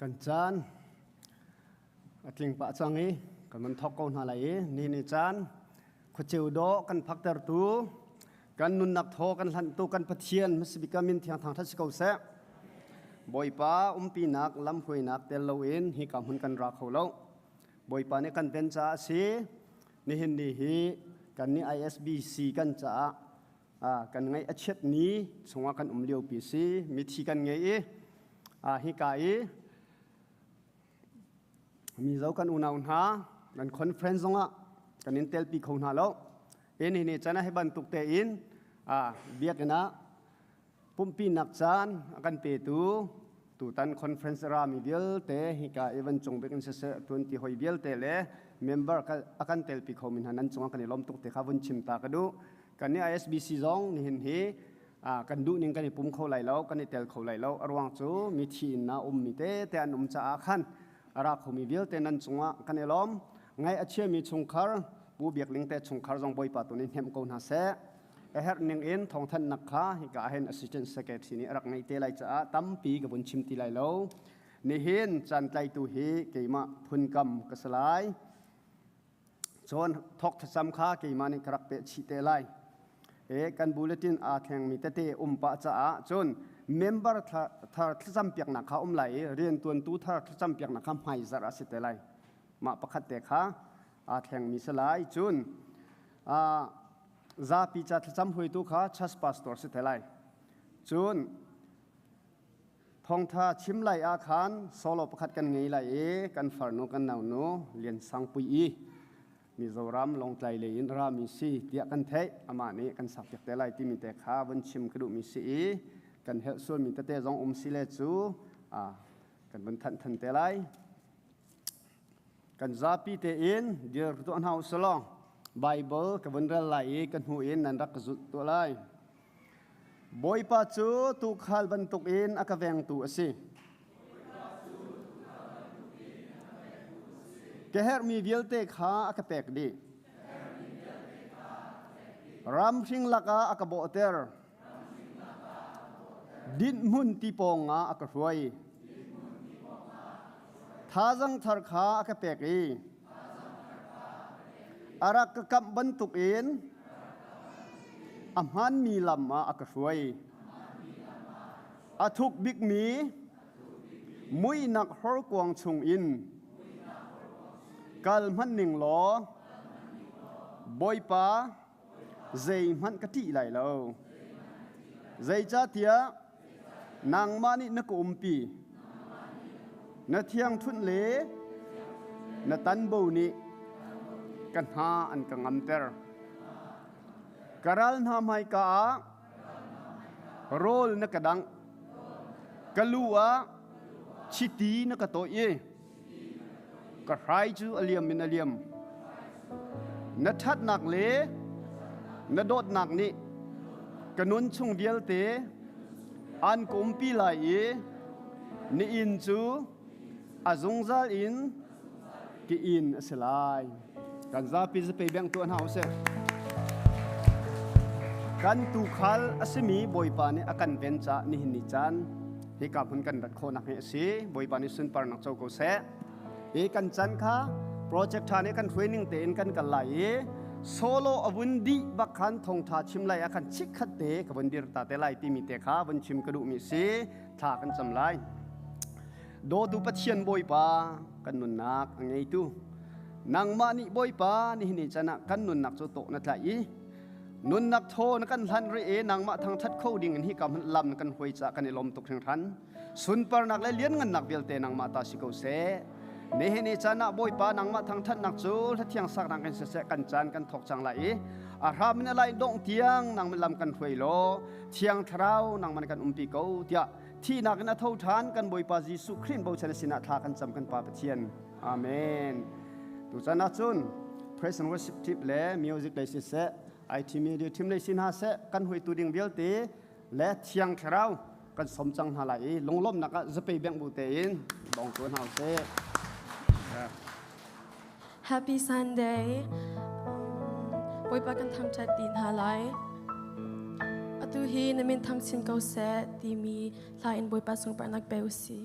Kan caan a tling pah cang i kan van thawk ko hna lai i ni ni caan khuaceu dawh kan phaktertu kan nunnak thaw kan hlanhtu kan Pathian hmasabik ah min thiang thangṭhat si ko seh. Bawipa umpinak lamhruainak tel loin hika hmun kan ra kho lo. Bawipa nih kan ven caah a si. Nihin ni hi kan nih ISBC kan caah kan ngaih a chiat ni chungah kan um liopi si. Mithi kan ngei i hika i Mizo kan unau hna kan conference zongah kan in telpi kho hna lo. Hi ni chan ah hi bantuk tein biakinn ah pumhpinak caan a kan petu tutan conference rami vialte hika i van cung bik in siseh tuanti hoi vialte le member a kan telpi kho mi hna nan cungah kan i lawm tuk te kha vun chim ta ka duh. Kan nih ISBC zong nihin hi kan duh ning kan i pum kho lai lo, kan i tel kho lai lo. A ruang cu mithi in a ummi tete an um caah khan a ra khomi vialte nan cungah kan i lawm. Ngaih a chiami chungkhar Pu Biak Ling te chungkhar zong Bawipa tu nih hnem ko hna seh. A herh ning in thawngthanhnak kha hika ah hin assistant secretary nih a rak ngeih te lai caah tampi ka vun chim ti lai lo. Nihin caan tlaitu hi keimah phunkam ka si lai. Cun thawk thlacam kha keimah nih ka rak peh chih te lai. E kan bulletin aa thlengmi tete um pah caah cun member thar thlacam piaknak kha um lai i riantuantu thar thlacam piaknak kha hmaizarh a si te lai. Mah pakhat te kha aa thlengmi si lai. Cun zapi ca thlacam hruaitu kha church pastor si te lai. Cun thawngtha chim lai ah khan solo pakhat kan ngei lai i kan farnu kan naunu Lian Sang Pui i Mizoram Lawngtlai lei in rami si tiah kan theih. Amah nih kan sak piak te lai timi te kha vun chim ka duhmi si i kan helh sualmi tete zong um si le cu kan vun thanh than te lai. Kan zapi tein dir tuah hna u selaw Bible ka vun rel lai i ka hnu in nan rak ka zulh tuah lai. Bawipa cu tuukhal bantukin a ka vengtu a si. Ka herhmi vialte kha a ka pek dih. Ramhring lakah a ka bawhter. Dinhhmun ti pawngah a ka hruai. Thazang thar kha a ka pek i a rak ka kamh bantukin a hmaanmi lam ah a ka hruai. A thuk bikmi muihnak horkuang chungin kal hmanh ning law Bawipa zeihmanh ka ṭih lai lo. Zeicahtiah nangmah nih na ka umpi. Na thiangṭhunh le na tanbo nih ka hna an ka ngamter. Ka ral hna hmaika ah rawl na ka dangh. Ka lu ah chiti na ka tawih i Ka hrai cu a liam in a liam. Na ṭhatnak le na dawtnak nih ka nun chung vialte an ka umpi lai i na inn cu a zungzal in ka inn a si lai. Kan zapi zapei beng tuah hna usih. Kan tuukhal a simi Bawipa nih a kan ven caah nihin ni caan hika hmun kan rat khawhnak hi a si. Bawipa nih sunparnak co ko seh. Hi kan chan kha project tha nih kan hruai ning tein kan kal lai i solo a vun dih bak khan thongtha chim lai ah khan chikkhat te ka vun dir ta te lai timi te kha vun chim ka duhmi si thla kan cam lai. Dawtu Pathian Bawipa kan nunnak a ngeitu nangmah nih Bawipa nihin ni can ah kan nunnak cu tawh na tlaih i nunnak thaw na kan hlan rih i nangmah thangthat kho ding in hi ka lam na kan huai caah kan i lawm tuk hringhran. Sunparnak le lianngannak vialte nangmah ta si ko seh. Nihin ni caan ah Bawipa nangmah thangthatnak cu hlathiang saknak in siseh kan caan kan thawk cang lai i a hram in a lai dongh tiang nangmah lam kan hruai law Thiang Thlarau nangmah kan umpi ko tiah thihnak in a tho ṭhan kan Bawipa Jesuh Khrih bochan sinah thla kan cam kan Pa Pathian. Amen. Tuchan ahcun praise and worship tip le music lei siseh IT media team lei si hna seh kan huitu ding vialte le Thiang Thlarau kan som cang hna lai i lunglawmhnak ah zapei bengh bu tein bong tu hna usih. Happy Sunday. Bawipa kan thangṭhat ti hna lai. Atu hi na min thang chin ko seh timi hla in Bawipa sunparnak pe u sih.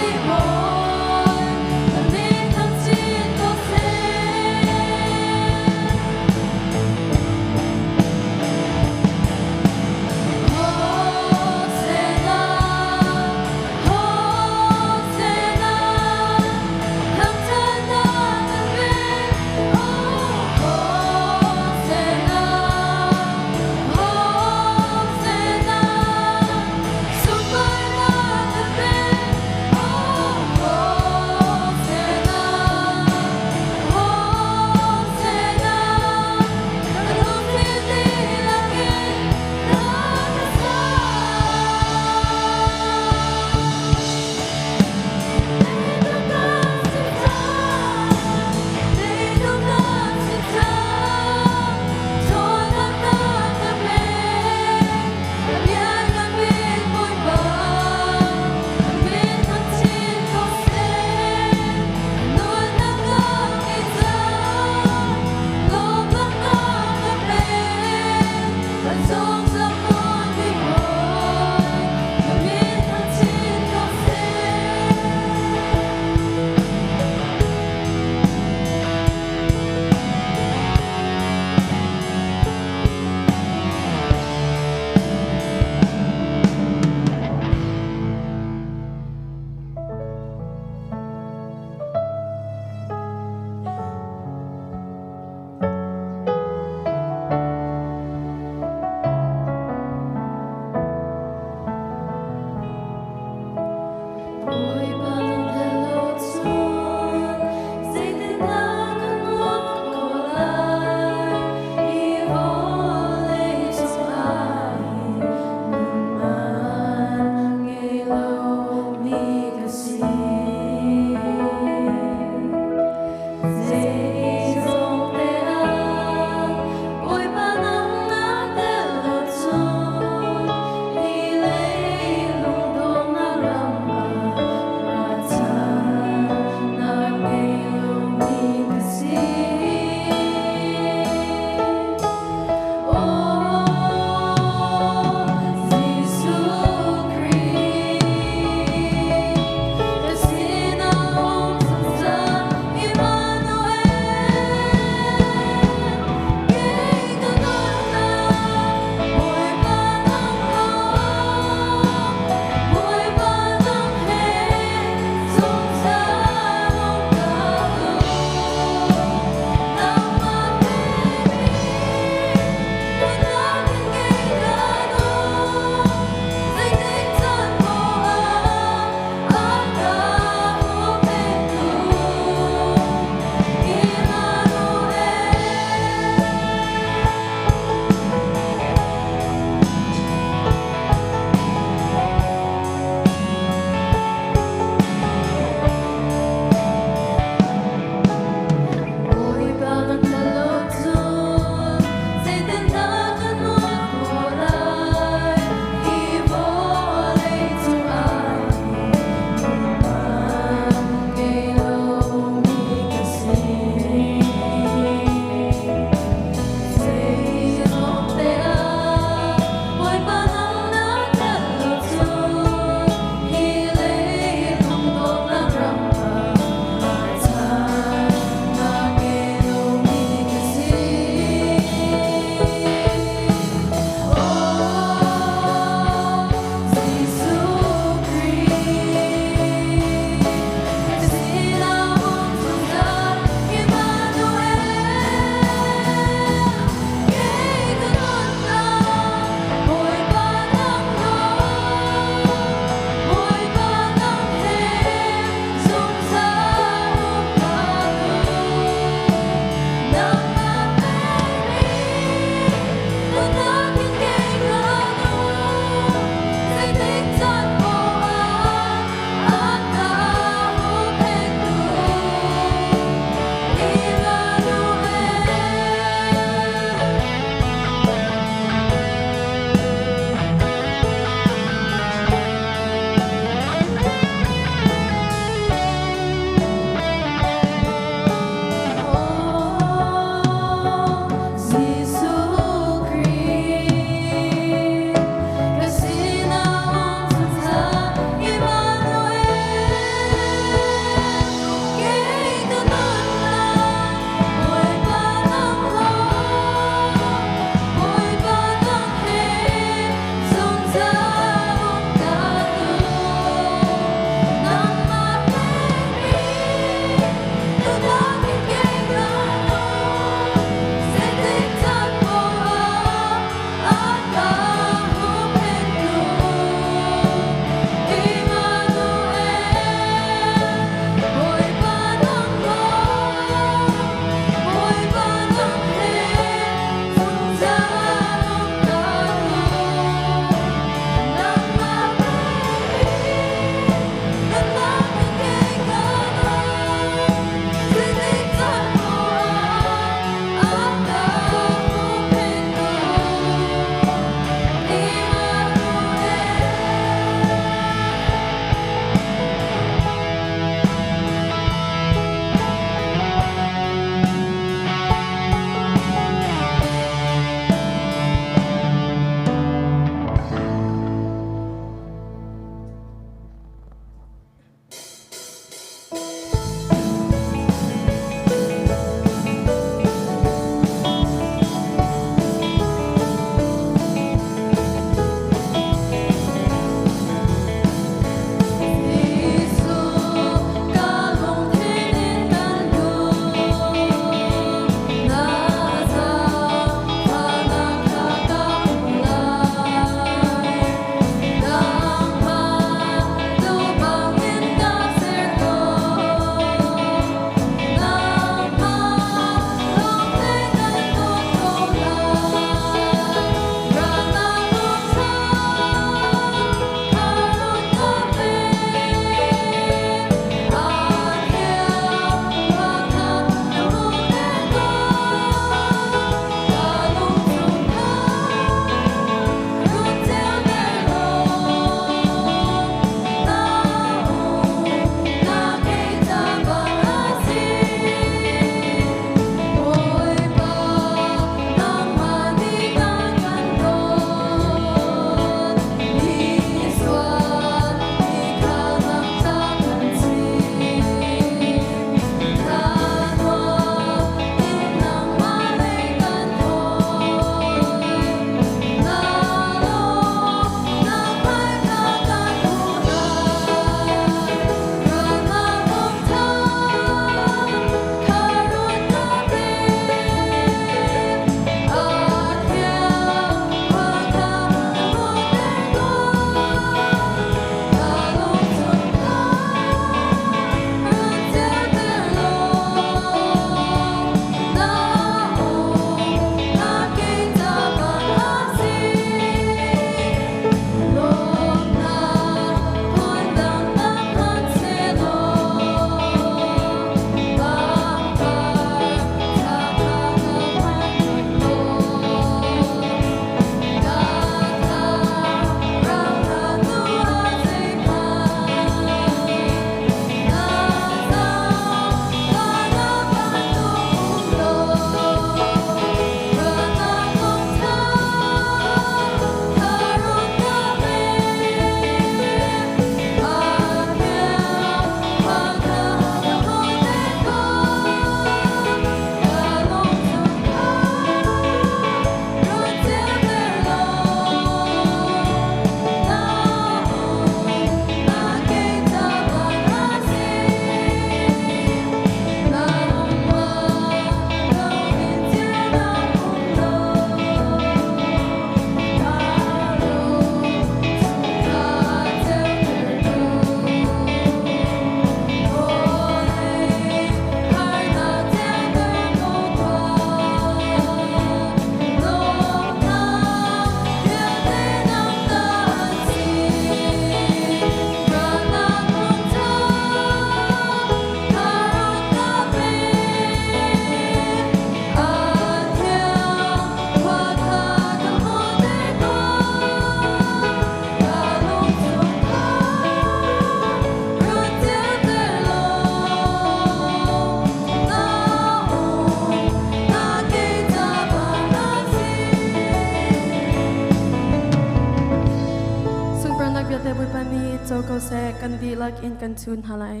co ko seh. Kan dihlak in kan chun hna lai.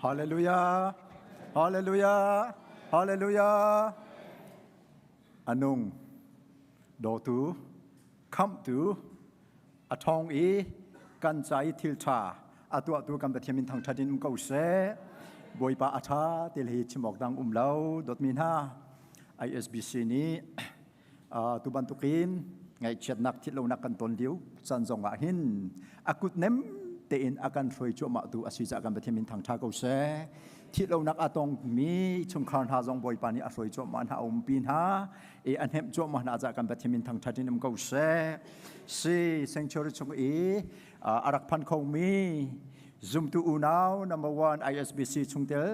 Hallelujah. Hallelujah. Hallelujah. Anung dawtu khamhtu a ṭhawng i kan ca i thil ṭha a tuahtu kan Pathian min thangṭhat in um ko seh. Bawipa a ṭha ti hi chim awk dang um lo dawtmi hna ISBC nih tu bantukin ngaihchiatnak thitlonak kan ton lio caan zong ah hin a kut nem tein a kan hruai cuahmah tu a si caah kan Pathian min thangṭha ko seh. Thihlonak a tongmi chungkhar hna zong Bawipa nih a hruai cuahmah hna a umpi hna i a hnemh cuahmah hna caah kan Pathian min thangṭhat in um ko seh. Si sanctuary chung i a rak phan khomi zumtu unau number one ISBC chungtel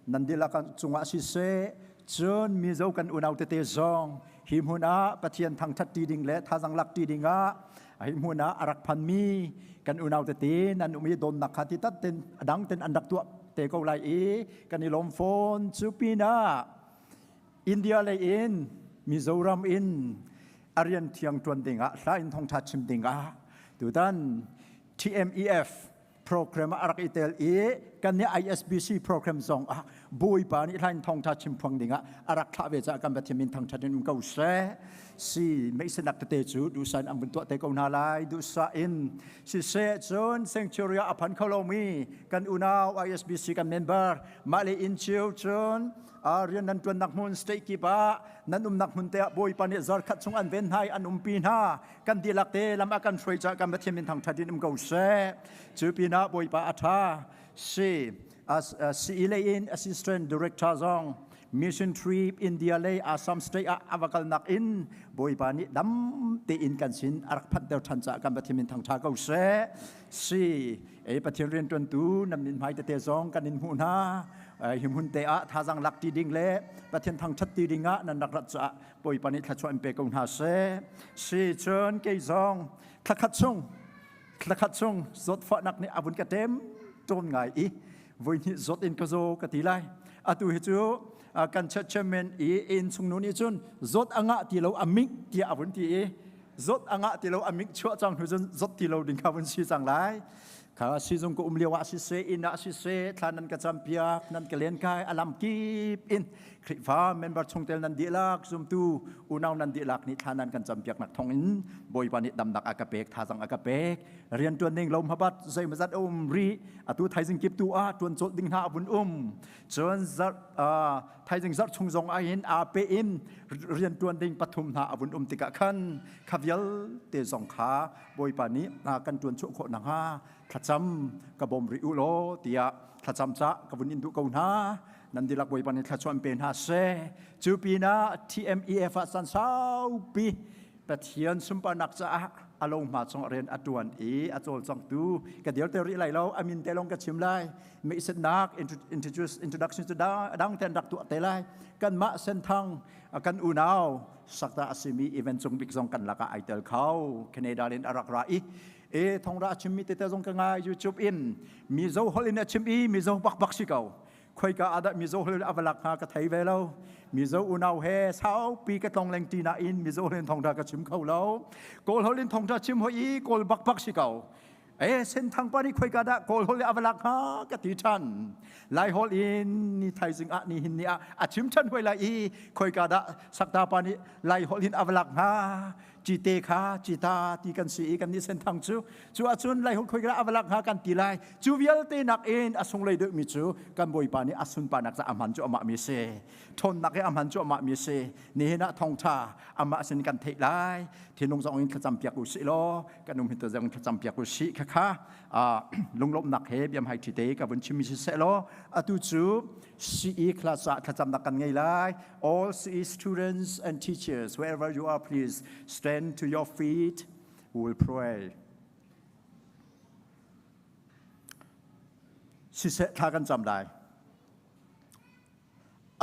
nan dihlak cungah siseh cun Mizo kan unau tete zong hi hmun ah Pathian thangṭhat ṭi ding le thazang lak ṭi ding ah hi hmun ah a rak phanmi kan unau tete nan um i donnak kha ti tat ten a dang ten an rak tuah te ko lai i kan i lawm fawn. Cu pinah India lei in Mizoram in a rian thiang ṭuan ding ah hla in thongṭha chim ding ah tutan TMEF program ah a rak i tel i kan nih ISBC program zong ah Bawipa nih hlain thawngtha chim phuang ding ah a rak thlah ve caah kan Pathian min thangthat in um ko seh. Si meisenak tete cu duhsa in an vun tuah te ko hna lai. Duhsa in siseh cun sanctuary ah a phan kho lomi kan unau ISBC kan member mah le inn cio cun rian nan tuannak hmun state kip ah nan umnak hmun te ah Bawipa nih zarkhat chung an ven hna i an umpi hna. Kan dihlak te lam a kan hruai caah kan Pathian min thangṭhat in um ko seh. Cu pinah Bawipa a ṭha. Si CE lei in assistant director zong mission trip India lei Assam state ah a va kalnak in Bawipa nih dam tein kan sin a rak phanhter ṭhan caah kan Pathian min thangṭha ko seh. Si e Pathian rianṭuantu nan min hmai tete zong kan in hmuh hna. Hi hmun te ah thazang lak ti ding le Pathian thangṭhat ti ding ah nan rak rat caah Bawipa nih thluachuah in pe ko hna seh. Si cun kei zong thlakhat chung thlakhat chung zawtfahnak nih a vun ka tem tawn ngai i voi hnih zawt in ka zaw ka ti lai. Atu hi cu kan church chairman i inn chung nu nih cun zawt a ngah ti lo a ming tiah a vun ti i zawt a ngah ti lo a ming chuah cang hnu cun zawt ti lo ding kha vun si cang lai. Kha sizung ka um lio ah siseh, inn ah siseh, thla nan ka campiak, nan ka len kai, a lam kip in Khrihfa member chungtel nan dihlak, zumtu unau nan dihlak nih thla nan kan campiak nak thong in Bawipa nih damnak a ka pek, thazang a ka pek. Rian tuan ding lo hmabat zeimazat a um ri, atu thaizing kip tu ah tuan cawlh ding hna a vun um. Cun zarh thaizing zarh chung zong ah hin aa pe in rian tuan ding pathum hna a vun um tikah khan kha vialte zong kha Bawipa nih kan ṭuan chuah khawh nakhnga thlacam ka bawm rih u law tiah thlacam ca ka vun in duh ko hna. Nan dihlak Bawipa nih thluachuah in pe hna seh. Cu pinah TMEF ah caan saupi Pathian sunparnak caah a lo hma chung rian a ṭuan i a cawlcangtu ka dirter rih lai lo, a min te lawng ka chim lai. Meisetnak introduce introduction cu dang ten rak tuah te lai. Kanmah Senthang kan unau sakta a simi event cung bik zong kan lakah ai tel kho. Canada in a rak ra i e thongra a chimmi tete zong ka ngai YouTube in. Mizo holh in a chim i Mizo bakbak si ko. Khoika ah dah Mizo holh a va lak hnga ka thei ve lo. Mizo unau he saupi ka tlong leng ti nain Mizo holh in thongtha ka chim kho lo. Kawl holh in thongtha chim hoi i Kawl bakbak si ko. E Senthang pa nih khoika dah Kawl holh a va lak hnga ka ti ṭhan. Lai holh in ni thaizing ah ni hin ni ah a chim ṭhan hoi lai i khoika dah Sakta pa nih Lai holh in a va lak hnga cite kha cita ti kan si i kan nih Senthang cu cu ahcun Lai holh khoika dah a va lak hnga kan ti lai. Cu vialte nak in a sunglei deuhmi cu kan Bawipa nih a sunparnak ca a hman cu amah mi si. Ṭhawnnak he a hman cu amah mi si. Nihin ah thawngṭha amah sin kan theih lai. Thinlung zong in thlacam piak u sih law kan um hin zong thlacam piak u sih. Khakha lunglawmhnak he biamhai ṭhi te ka vun chimmi si seh law atu cu CE class ah thlacamnak kan ngei lai. All CE students and teachers, wherever you are, please stand to your feet. We will pray. Siseh thla kan cam lai.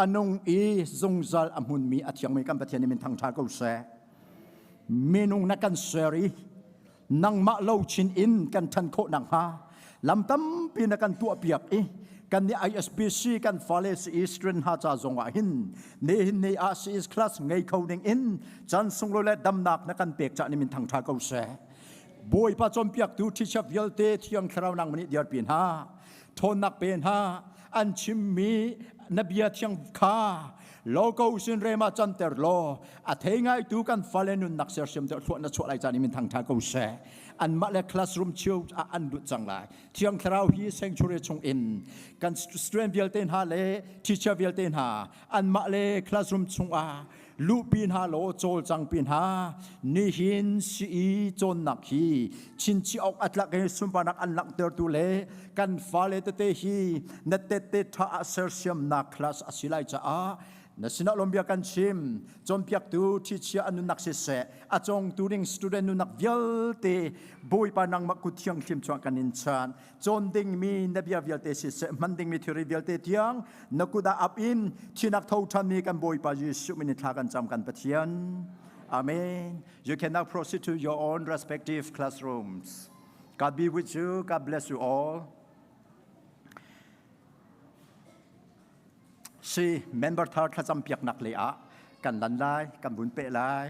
Anung i zungzal a hmunmi a thiangmi kan Pathian nih min thangṭha ko seh. Minung na kan ser i nangmah lo chin in kan ṭhan khawh nakhnga lam tampi na kan tuahpiak i kan nih ISBC kan fale si Eastern ha ca zong ah hin nihin ni ah CS class ngei kho ding in chan sunglawi le damnak na kan pek ca ni min thangṭha ko seh. Bawipa cawnpiaktu teacher vialte Thiang Thlarau nang nih dirpi hna ṭhawnnak pe hna an chimmi na bia thiang kha logo sin rema canter law a thei ngaitu kan fale nunnak sersiam ter thluah na chuah lai caan in thangtha ko seh anmah le classroom cio ah an lut cang lai Thiang Thlarau hi sanctuary chung in kan student vialte hna le teacher vialte hna anmah le classroom chung ah luhpi hna law cawlcangpi hna nihin sii cawnnak hi chinchi awk a tlak i sunparnak an langhtertu le kan fale tete hi na tette ṭha ah sersiamnak class a si lai caah na sinah lawmbia kan chim cawnpiaktu ṭhichia an nunnak siseh a cawngtu ding student nunnak vialte Bawipa nangmah kut thianghlim chuah kan in chan cawn dingmi na bia vialte siseh hman dingmi thilri vialte tiang na kut ah ap in thinak tho ṭhanmi kan Bawipa Jesuh min in thla kan cam kan Pathian. Amen. You can now proceed to your own respective classrooms. God be with you. God bless you all. Si member thar thlacam piaknak le ah kan lan lai, kan vun pe lai.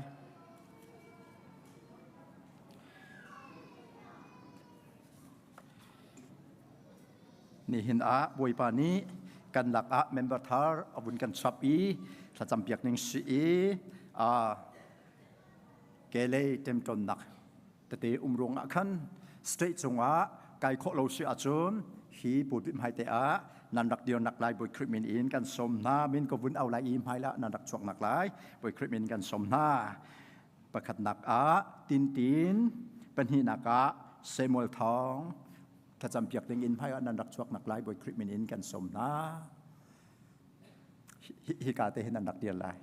Nihin ah Bawipa nih kan lakah member thar a vun kan chap i thlacam piak ning si i kelei ṭemṭawnnak tete um ruangah khan state cungah kai khawh lo si ahcun hi pulpit hmai te ah nan rak dir nak lai Bawi Khrih min in kan sawm hna min ko vun au lai i hmai lah nan rak chuak nak lai Bawi Khrih min kan sawm hna Pakhatnak ah Tintin, pahnihnak ah Samuel Thawng, thlacampiak ding in hmai ah nan rak chuak nak lai Bawi Khrih min in kan sawm hna. Hika te hin nan rak dir lai.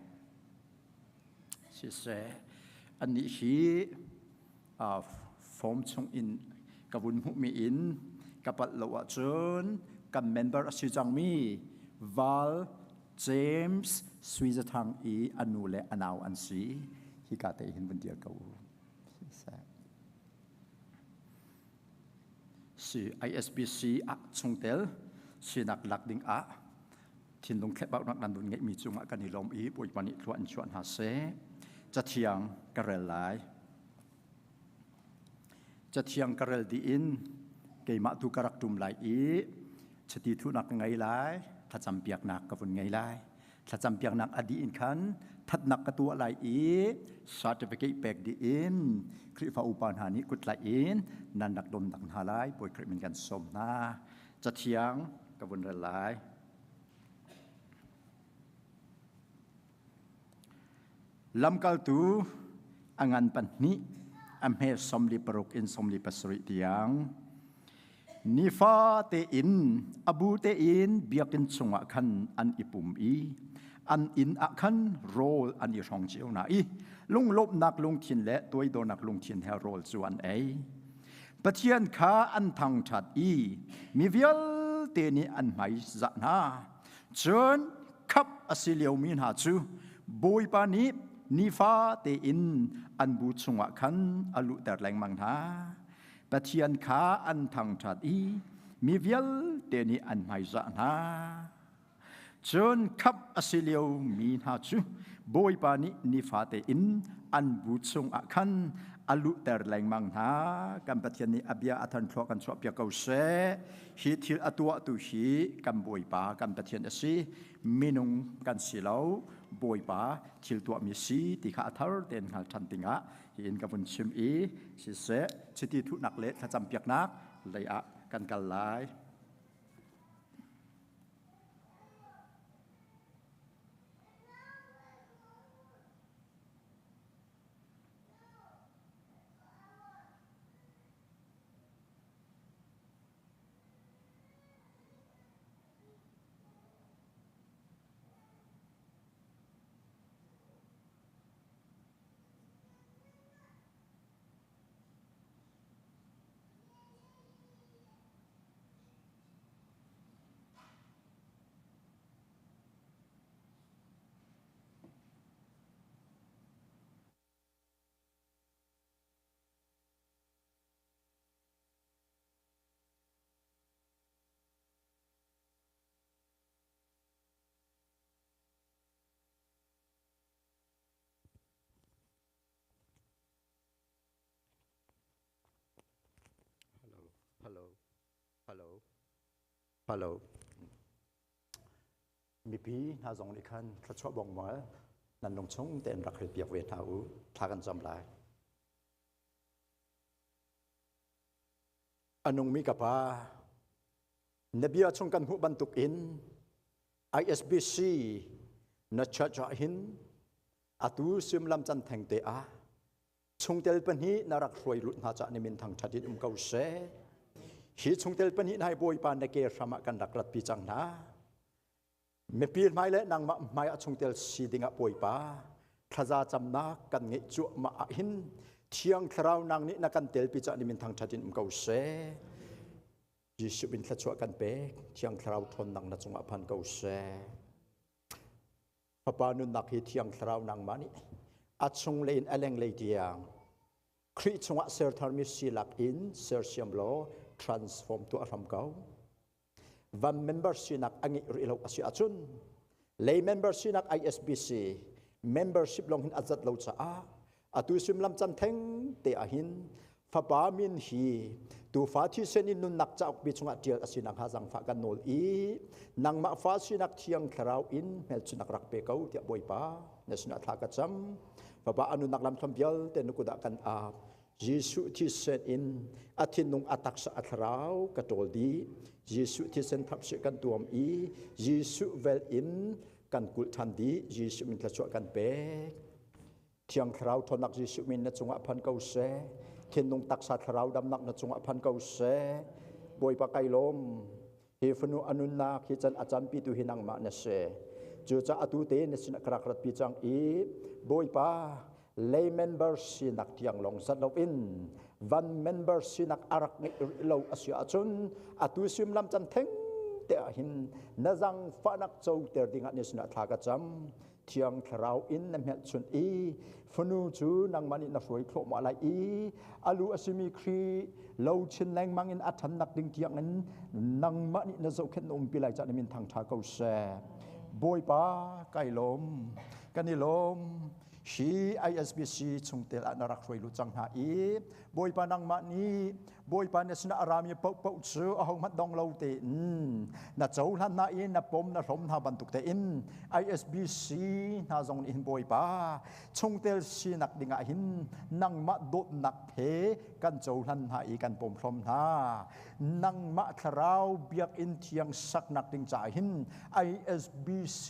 Siseh, annih hi form chung in ka vun hmuhmi in ka palh lo ahcun kan member a si cangmi Val James Sui Zathang i a nu le a nau an si. Hika te hin vun dir ko u. Si ISBC ah chungtel sinak lak ding ah thinlung thlehbauhnak nan vun ngeihmi cungah kan i lawm i Bawipa nih thlua in chuah hna seh. Cathiang ka rel lai. Cathiang ka rel dih in keimah tu ka rak ṭum lai i chiti thuhnak ka ngei lai, thlacampiaknak ka vun ngei lai. Thlacampiaknak a dih in khan thatnak ka tuah lai i certificate pek dih in Khrihfa upa hna nih kut tlaih in nan rak donnak hna lai. Bawi Khrih min kan sawm hna. Cathiang ka vun rel lai. Lamkaltu a ngan pahnih a hme 36 in 37 tiang nifa tein a bu tein biakinn chungah khan an i pum i an inn ah khan rawl an i hrawng cio hna i lunglawmhnak lungthin le toidornak lungthin he rawl cu an ei. Pathian kha an thangṭhat i mi vialte nih an hmaizah hna. Cun khap a si liomi hna cu Bawipa nih nifa tein an bu chungah khan a luhter lengmang hna. Pathian kha an thangṭhat i mi vialte nih an hmaizah hna. Cun khap a si liomi hna cu Bawipa nih nifa tein an bu chungah khan a luhter lengmang hna. Kan Pathian nih a bia a than thlua kan chuahpiak ko seh. Hi thil a tuahtu hi kan Bawipa kan Pathian a si. Minung kan si lo. Bawipa thil tuahmi si ti kha a thar tein hngal ṭhan dingah hi in ka vun chim i siseh chiti thuhnak le thlacampiaknak lei ah kan kal lai. Hello. Hello. Mipi hna zong nih khan thluachuah bong mual nan lung chung tein rak hal piak ve hna u. Thla kan cam lai. A nungmi ka pa, na bia chung kan hmuh bantuk in ISBC na church ah hin atu simlam can theng te ah chungtel pahnih na rak hruai lut hna cah ni min thang ṭhat in um ko seh. Hi chungtel pahnih hna hi Bawipa na ke hram ah kan rak ratpi cang hna. Mipi hmai le nangmah hmai ah chungtel si dingah Bawipa thlaza camnak kan ngeih cuahmah ah hin Thiang Thlarau nang nih na kan telpi cah ni min thang ṭhat in um ko seh. Jesuh min thluachuah kan pek. Thiang Thlarau ṭhawnnak na cungah phan ko seh. Fapa nunnak hi Thiang Thlarau nangmah nih a chunglei in a lenglei tiang Khrih chungah sertharmi silak in sersiam law transform tuah hram ko. Van member sinak a ngeih rih lo a si ahcun lei member sinak ISBC membership lawng hin a zat lo caah atu simlam chan theng te ah hin Fapa min hi tuufa thisen in nunnak cauk bi chungah ṭial a si nakhnga zaangfah kan nawl i nangmah fa sinak thiang thlarau in hmelchunak rak pe ko tiah Bawipa na sinah thla ka cam. Fapa a nunnak lamthluan vialte na kut ah kan ap. Jesuh thisen in a thinlung a taksa a thlarau ka ṭawl dih. Jesuh thisen thapsih kan tuam i Jesuh vel in kan kulh ṭhan dih. Jesuh min thluachuah kan pek. Thiang Thlarau ṭhawnnak Jesuh min na cungah phan ko seh. Thinlung taksa thlarau damnak na cungah phan ko seh. Bawipa kai lawm. Hi fanu a nunnak hi can a campi tu hi nangmah na si. Cucaah atu te na sin ka rak ratpi cang i Bawipa lay member sinak tiang lawng zat loin van member sinak a rak ngeih rih lo a si ahcun atu simlam can theng te ah hin na zangfahnak co ter dingah ni sinah thla ka cam. Thiang Thlarau in na hmelchunh i fanu cu nangmah nih na hruai thluahmah lai i a lu a simi Khrih lo chin lengmang in a ṭhannak ding tiangin nangmah nih na zohkhenh na umpi lai cah na min thangṭha ko seh. Bawipa kai lawm, kan i lawm. Hi ISBC chungtel ah na rak hruai lu cang hna i Bawipa nangmah nih Bawipa na sinah a rami paohpaoh cu ahohmanh dong lo tein na cohlan hna i na pom na hlom hna bantuk tein ISBC hna zong nih hin Bawipa chungtel sinak dingah hin nangmah dawtnak he kan cohlan hna i kan pom hlom hna. Nangmah thlarau biakinn thiang saknak ding caah hin ISBC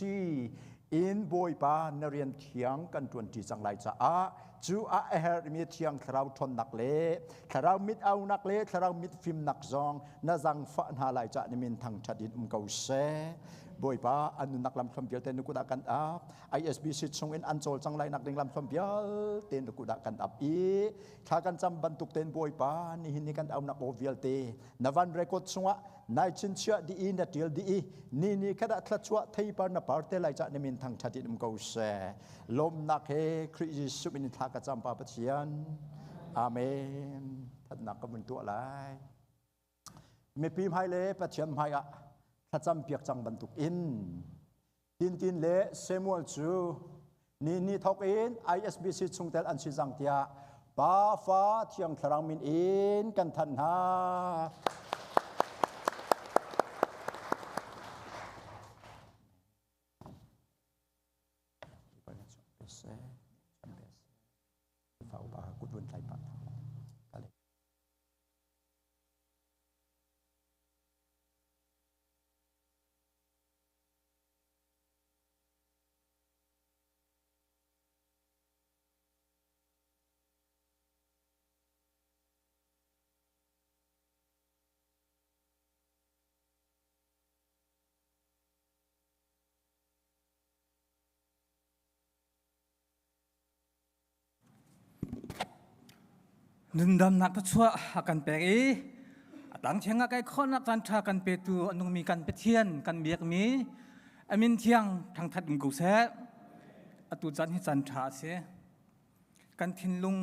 in Bawipa na rian thiang kan ṭuanṭi cang lai caah cu a herhmi thiang thlarau ṭhawnnak le thlarau mit aunak le thlarau mit fimnak zong na zangfah hna lai caah na min thangṭhat in um ko seh. Bawipa an nunnak lamthluan vialte na kut ah kan ap. ISBC chung in an cawlcang lai nak ding lamthluan vialte na kut ah kan ap i thla kan cam bantuk tein Bawipa nihin ni kan aunak aw vialte na van record chungah nai chinchiah di i na ṭial di i ni ni khat ah thluachuah theipar na par te lai cah na min thangṭhat in um ko seh. Lawmnak he Khrih Jesuh min in thla ka cam Pa Pathian. Amen. Thatnak ka vun tuah lai. Mipi hmai le Pathian hmai ah thlacam piak cang bantuk in Tintin le Samuel cu ni ni thok in ISBC chungtel an si cang tiah Pa Fa Thiang Thlarau min in kan thanh hna. Fa upa kut vun tlai pah. Nundamnak thluachuah a kan pek i a tang thiang ah kai khawhnak caan ṭha kan petu a nungmi kan Pathian kan biakmi a min thiang thangṭhat um ko seh. Atu caan hi caan ṭha a si. Kan thinlung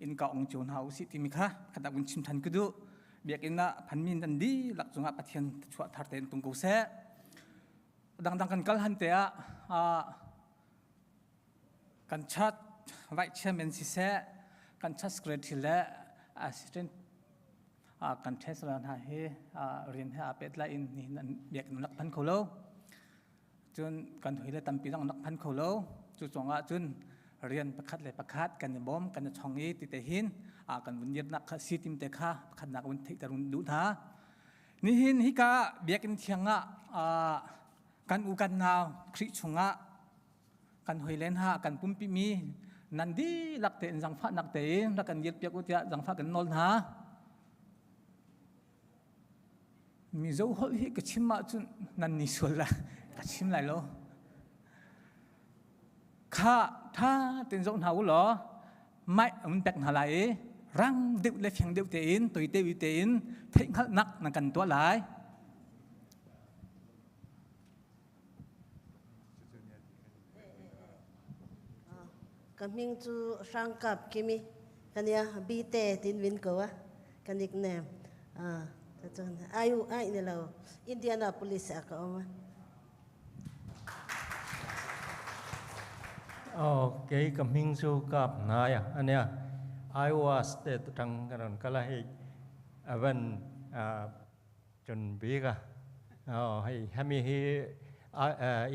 in ka ong cio hna usih timi kha khat ah vun chim ṭhan ka duh. Biakinn ah phanmi nan dihlak cungah Pathian thluachuah thar tein tung ko seh. Dangdang kan kal han te ah kan church vice chairman siseh kan church secretary le assistant Kan Tesla hna hi rian he aa pehtlai in nihin an biakinn rak phan kho lo. Cun kan hoi le tampi zong rak phan kho lo. Cu cungah cun rian pakhat le pakhat kan i bawm, kan i chong i ti te hin kan vun dirnak kha si tim te kha pakhatnak vun theihter duh hna. Nihin hika biakinn thiang ah kan u kan nau Khrih chungah kan hoi len ha kan pumpi mi nan dihlak tein zangfahnak tein rak kan dirpiak u tiah zangfah kan nawl hna. Mizo holh hi ka chim ahcun nan ni sual la ka chim lai lo. Kha tha tein zoh hna u law mai an pek hna lai i rang deuh le fiang deuh tein toi te tein theihhngalhnak nan kan tuah lai. Ka hming cu Hrangkap Kimi kania Bite tin win ko a ka nickname. Ah, cun ayu ai ne lo Indianapolis ah ka um. Oh, kei ka hming chu kap nai a ania Iowa State tang kan kala hei avan chun bik a oh hei hemi hi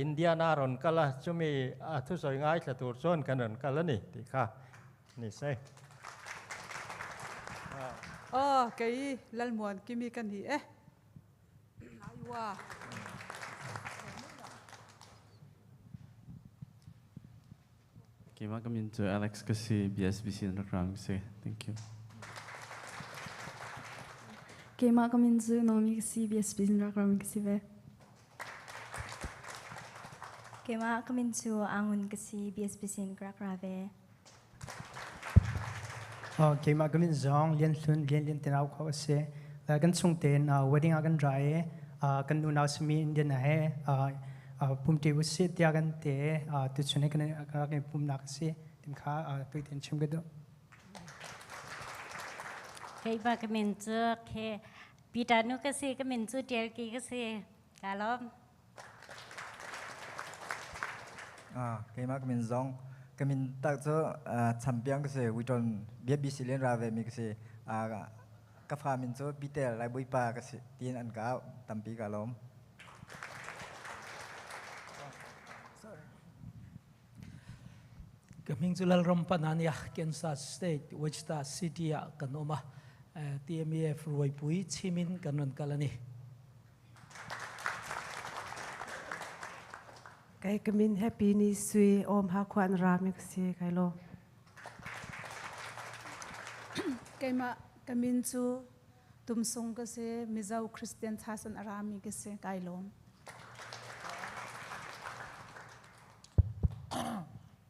Indiana ron kala chumi a thu soi ngai thla tur chuan kan ron kal ani ti kha ni se. Oh, kei lalmuan kimi kan hi e. Iowa. Keimah ka min cu Alex ka si, BSBC in rak rang ka si. Thank you. Keimah ka min cu Nomi ka si, BSBC in rak rang ka si ve. Keimah ka min cu Angun ka si, BSBC in ka rak ra ve. Keimah ka min zong Lian Hlun Lian Lian Tenau kho a si. Kan chung tein wedding ah kan ra i kan unau simi Indian he pumṭi usih tiah kan ti tuchun hi kan rak i pumnak a si. Tim kha tuiten chim ka duh. Keimah ka min cu ke Peter nu ka si, ka min cu Tial Ki ka si. Ka lawm. Keimah ka min zong ka min tak cu champion ka si Witron BBC len ra ve mi ka si ka fa min cu Bitel Lai Bawipa ka si tiin an ka auh tampi ka lawm. Ka hming cu Lalram Panania Kansas State Wichita City ah kan um a TMEF ruaipui chimin kan ron kal ani. Kai ka min Happy Ni Sui Om Ha Khuan Ra mi ka si kai lo. Keimah ka min cu Tumsung ka si Mizo Christian Chasan Arami ka si kai lawm.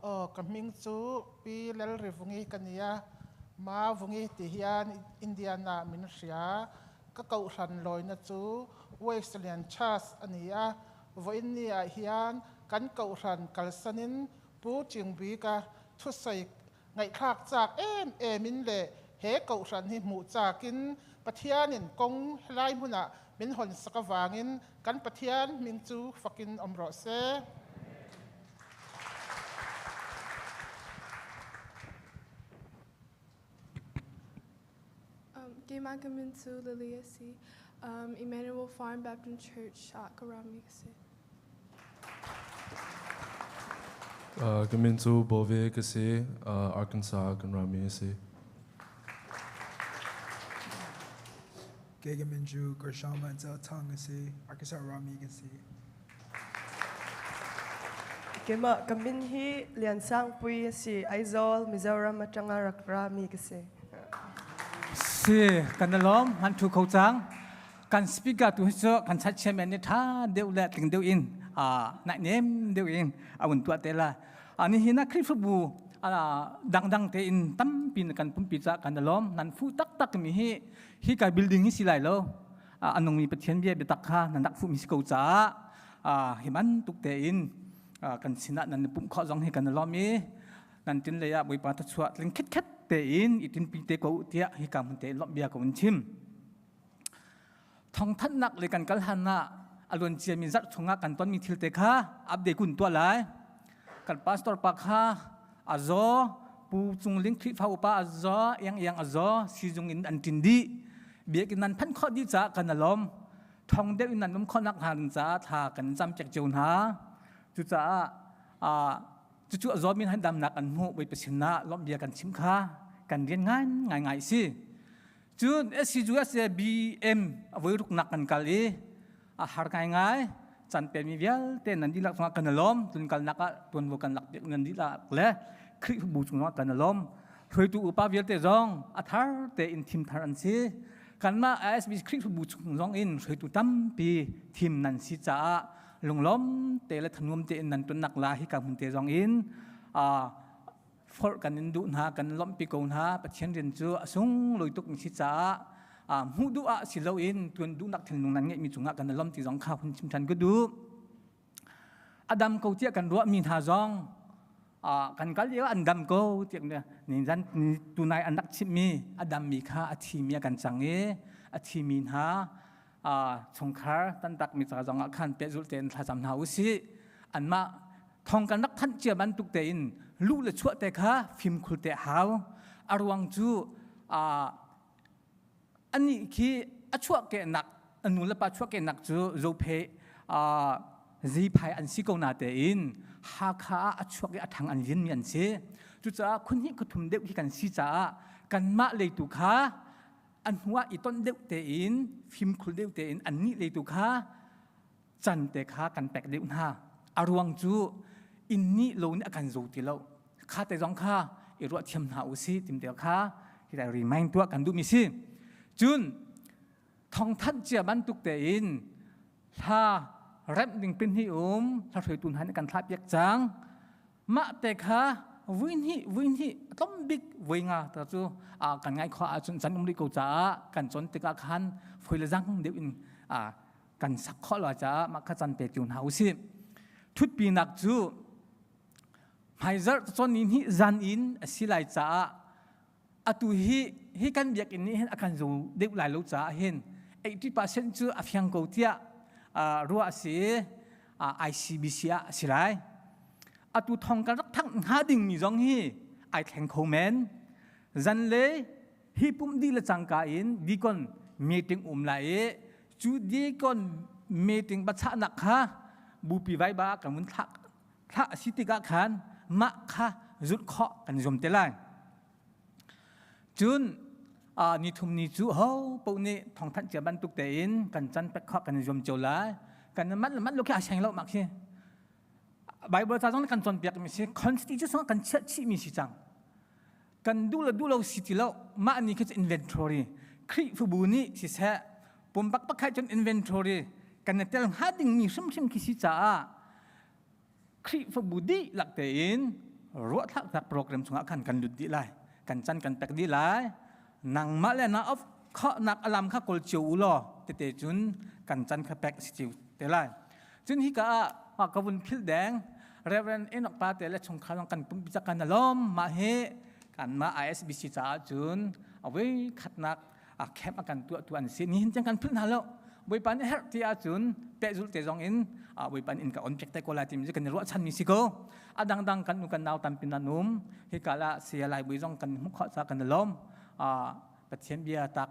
Oh, ka hming cu Pi Lalrivungi ka nia. Ma Vungi ti hian Indiana min hria. Ka kohhran lawina chu Wesleyan Church a ni a. Vawiin ni ah hian kan kohhran kalsanin Pu Chingbika thusawi ngaihthlak chak em em in leh he kohhran hi hmuh chakin Pathianin kawng helai hmunah min hawn sak avangin kan Pathian hming chu fakin awm rawh se. Keimah ka min cu Lily a si. Emmanuel Farm Baptist Church ah ka rami ka si. Ka min cu Bove ka si. Arkansas kan rami a si. Kei ka min cu Gershama Thang a si. Arkansas rami ka si. Keimah ka min hi Lian Sang Pui a si. Aizawl, Mizoram atanga rak rami ka si. Si, kan alawm, han thu kho cang. Kan speaker tu hi cu kan chat chairman nih tha deuh le tling deuh in naih nem deuh in a un tuah te la. Ani hi na Khrihfabu dangdang tein tampi kan pumpi ca kan alawm. Nan fu taktak mi hi hi kai building hi si lai lo. A nungmi Pathian bia biatak kha nan rak fuhmi si ko caah hi bantuk tein kan sinah nan pumh khawh zong hi kan i lawm i nan tin lei ah Bawipa thluachuah tling khitkhet tein i tinpi te ko tiah hi ka hmun te lawmh bia ko in chim. Thawngthanhnak le kan kal han ah a luan ciami zarh chungah kan tonmi thil te kha update kun tuah lai. Kan pastor pa kha a zaw, Pu Cung Ling Khrihfa upa a zaw, Iang Iang a zaw, sizung in an ṭin dih. Biakinn nan phanh khawh dih caah kan i lawm. Thong deuh in nan um khawh nak hnga ding caah thla kan cam piak cio hna. Cucaah cucu a zawmi han damnak an hmuh Bawipa sinah lawmh bia kan chim kha kan rian ngai ngai ngai si. Cun SCUS le BM a voi ruknak kan kal i a har ngai ngai can pemi vialte nan dihlak cungah kan i lawm tun kalnak ah tuanvo kan lak piak nan dihlak le Khrihfabu cungah kan i lawm hruaitu upa vialte zong a thar tein thim thar an si kanmah ISB Khrihfabu chung zong in hruaitu tampi thim nan si caah lunglawm te le thanuam tein nan tonnak la hi ka hmun te zong in forh kan in duh hna kan lawmhpi ko hna Pathian rian cu a sunglawi tuk mi si caah hmuh duh ah si loin tuan duhnak thinlung nan ngeihmi cungah kan i lawm ti zong kha hun chim ṭhan ka duh a dam ko tiah kan ruahmi hna zong kan kal lio an dam ko tiah ni zan tunai an rak chimhmi a dammi kha a thimi a kan cang i a thimi hna chungkhar tantak mi ca zong ah khan pehzulh tein thlacam hna usih anmah thong kan rak thanh cia bantuk tein luh le chuah te kha fimkhul te hau a ruang cu anih khi a chuahkehnak a nu le pa chuahkehnak cu zophe ziphai an si ko na tein Hakha ah a chuak i a thang an lian mi an si cucaah khunhnih khuthum deuh hi kan si caah kanmah leitu kha an hnu ah i ton deuh tein fimkhul deuh tein annih leitu kha can te kha kan pek deuh hna a ruang cu inn nih lo nih a kan zo ti lo kha te zong kha i ruah thiam hna u si tim te kha hi remind tuah kan duhmi si cun thongthanh cia bantuk tein hla remh ding pin hi um hla hruaitu hna nih kan thlah piak cang mah te kha vui hnih vui hnih tlom bik voi nga ta cu kan ngai khua ahcun can um rih ko caah kan cawn tikah khan foi le zang deuh in kan sak khawh lo caah mah kha can pe tiu hna usih thutpinak cu hmaizarh cawn ni hnih zan in a si lai caah atu hi hi kan biakinn nih hin a kan zo deuh lai lo caah hin 80% cu a fiang ko tiah ruah a si ICBC ah a si lai atu thong kan rak thang hnga dingmi zong hi ai thleng kho men zan le hi pum dih le cangka in deacon meeting um lai i cu deacon meeting bachahnak kha bupi vaiba kan vun thlah thlah a si tikah khan mah kha zulh khawh kan zuam te lai cun ni thum ni cu ho paoh nih thawngthanh cia bantuk tein kan can pek khawh kan zuam cio lai kan man man lo khi a seng lo mak khi Bible ca zong kan cawnpiak mi si constitution kan chiah chih mi si cang kan duh le duh lo si ti lo mah ni khi cu inventory Khrihfabu nih siseh pumpak pakhat cun inventory kan i tel hnga dingmi hrimhrim khi si caah Khrihfabu dihlak tein ruahthlaknak program chungah khan kan lut dih lai kan can kan pek dih lai nangmah le na of khawhnak alam kha kawl cio u law tete cun kan can kha pek si cio te lai cun hika ah ka vun philh deng Reverend Enoch pa te le chungkhar zong kan pumpi cak kan alom mah hi kanmah ISBC caah cun awei khatnak a camp a kan tuah tu an si ni hin tiang kan philh hna lo Bawipa nih herh ti ahcun pehzulh te zong in Bawipa inn ka on piak te ko lai timi kan i ruahchan mi si ko a dangdang kan nu kan nau tampi nan um hika la saya lai bui zong kan hmuh khawh ca kan i lawm Pathian bia tak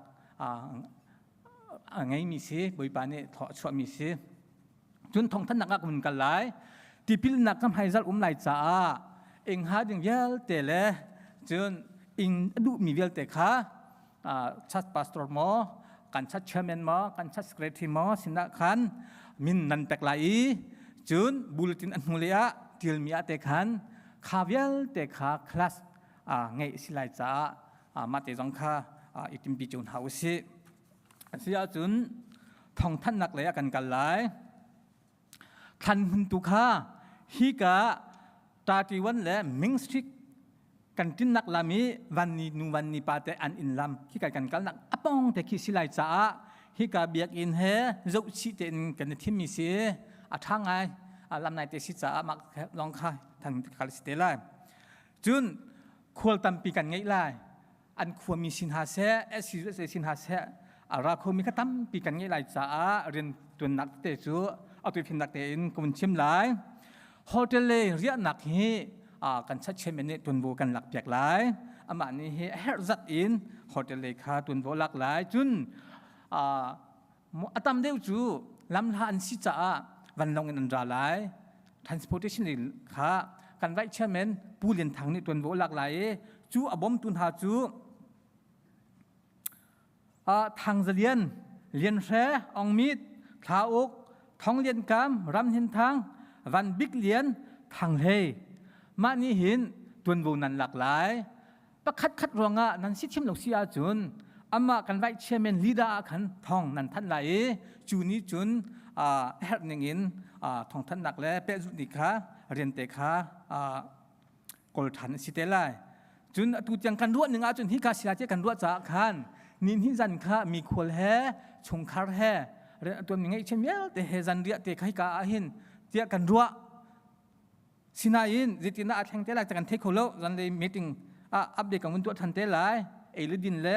a ngeimi si Bawipa nih thawh chuahmi si cun thawngthannak ah kan kal lai tipilnak ka hmaizal um lai caah ing ha ding vialte le cun ing a duhmi vialte kha church pastor maw kan church chairman maw kan church secretary maw sinah khan min nan pek lai i cun bulletin a hnu le ah tilmi ah te khan kha vialte kha class ngeih si lai caah mah te zong kha i timpi cio hna usih Asi ahcun thawngthanhnak lei ah kan kal lai. Thlan hmun tu kha hika 31 le Ming Street kan tinnak lam i vanni nu vanni pa te an inn lam hika kan kalnak apong te khi si lai caah hika biakinn he zohchih tein kan i thimmi si a ṭha ngai lam nai te si caah mah lawng kha than kal si te lai cun khual tampi kan ngeih lai an khuami sin hna seh SCUSA sin hna seh a ra khomi kha tampi kan ngeih lai caah rian tuannak tete cu atu finnak tein ka vun chim lai hotel le riahnak hi kan chat chairman nih tuanvo kan lak piak lai Amah nih hi a herh zat in hotel lei kha tuanvo lak lai. Cun a tam deuh cu lamhla an si caah vanlawng in an ra lai. Transportation lei kha kan vice chairman Pu Lian Thang nih tuanvo lak lai i cu a bawmtu hna cu Thang Za Lian, Lian Hre, Ong Mit, Thla Uk, Thong Lian Kam, Ram Hnin Thang, Van Bik Lian, Thang Hlei. Mah nih hin tuanvo nan lak lai. Pakhat khat ruangah nan si thiam lo si ahcun amah kan vice chairman leader ah khan thong nan thanh lai i cu nih cun herh ning in thawngthanhnak le pehzulh ni kha rian te kha kawl ṭhan a si te lai. Cun atu tiang kan ruah ning ahcun hika sila tiah kan ruah caah khan ni hnih zan kha mi khual he chungkhar he tuan mi ngeihchiat vialte he zan riah te kha hika ah hin tiah kan ruah. Sinain zeitindah a thleng te lai kan thei kho lo. Zanlei meeting ah update kan vun tuah ṭhan te lai. Ei le din le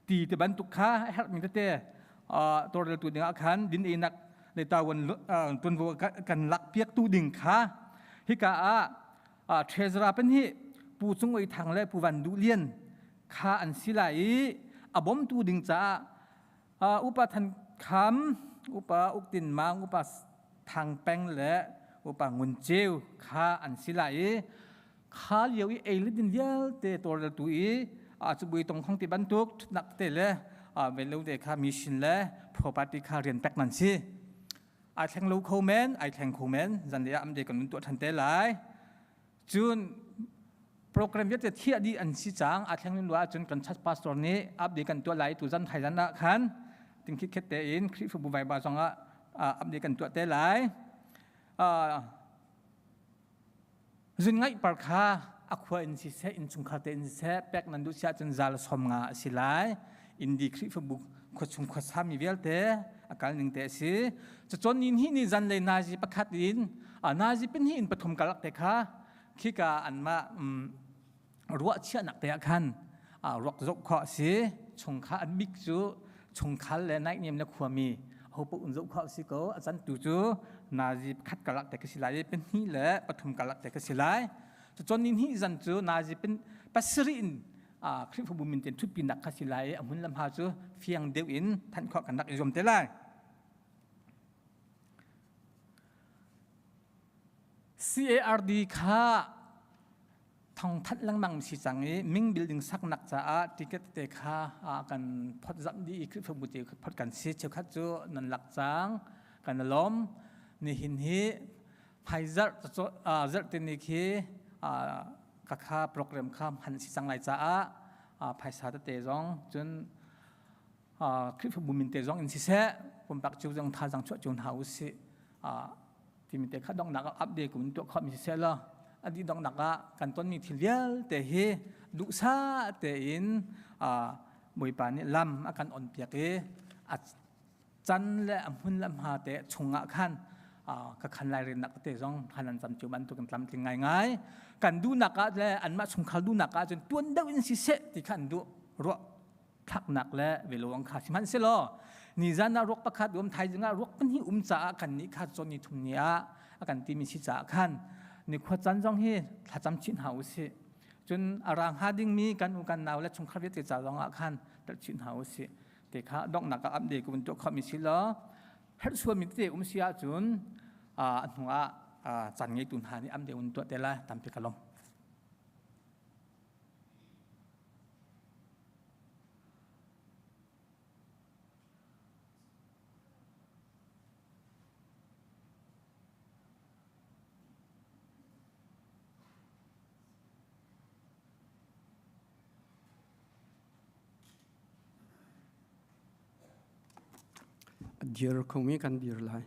ti ti bantuk kha a herhmi tete tawlreltu ding ah khan din einak le tawan tuanvo kan lak piaktu ding kha hika ah treasurer pan hi Pu Cung Oi Thang le Pu Van Duh Lian kha an si lai i a bawmtu ding caah upa Than Kham, upa Uk Tin Mang, upa Thang Peng le upa Ngun Ceu kha an si lai i kha lio i ei le din vialte tawlreltu i cubui tongkhong ti bantuk ṭhutnak te le velo te kha mission le property kha rian pek nan si. Ai thleng lo kho men, ai thleng kho men, zanlei ah am de kan tuah ṭhan te lai. Cun program vialte thiah dih an si cang, a thleng lua ahcun kan church pastor nih update kan tuah lai tu zan thai zan ah khan tingkhit khet tein Khrihfabu Viber zongah update kan tuah te lai. Zun ngaih par kha a khua in siseh, innchungkhar te in siseh, pek nan duh si ahcun zal 50 a si lai. Indi Khrihfabu khuachung khuasa mi vialte a kal ning te a si. Cucun ni hnih ni zanlei nazi pakhat in nazi pahnih in pathum kalak te kha khika anmah ruah chiahnak te ah khan ruak zoh khawh a si. Chungkhar an bik cu chungkhar le naihniam le khuami hopoh in zoh khawh a si ko. A can tu cu nazi pakhat karlak te ka si lai i pahnih le pathum karlak te ka si lai. Cucun ni hnih zan cu nazi pasarih in Khrihfabu min ten ṭhutpinak kha si lai i a hmun le hma cu fiang deuh in thanh khawh kan rak i zuam te lai. CARD kha thongthanh lengmang si cang i ming building saknak caah ticket te kha kan phot zamh dih i Khrihfabu te phot kan si cheukhat cu nan lak cang kan lawm nihin hi hmaizarh zarh te ni khi ka kha program kha hman si cang lai caah phaisa tete zong cun Khrihfabu min te zong in siseh pumpak cu zong thazaang chuah cu hna usih timi te kha donghnak ah update kun tuah khawhmi siseh law a dih donghnak ah kan tonmi thil vialte hi duhsah tein Bawipa nih lam a kan on piak i a can le a hmun le hma te chungah khan ka khan lai riannak te zong han an cam cu bantuk in tlamtling ngaingai kan duhnak ah le anmah chungkhar duhnak ah cun tuan deuh in siseh ti kha an duh ruah thlaknak le velawang kha sihmanhsehlaw nizan ah ruak pakhat um thaizing ah ruak pahnih um caah kan nih kha cawn ni thum ni ah a kan timi si caah khan ni khua caan zong hi thlacam chih hna usih cun a rang ha dingmi kan u kan nau le chungkhar vialte ca zong ah khan telh chih hna usih te kha donghnak ah update ko tuah khawhmi si law herh sualmi tete um si ahcun a hnu ah caan ngeitu hna nih update un tuah te lai tampi ka lawm. Dir khomi kan dir lai.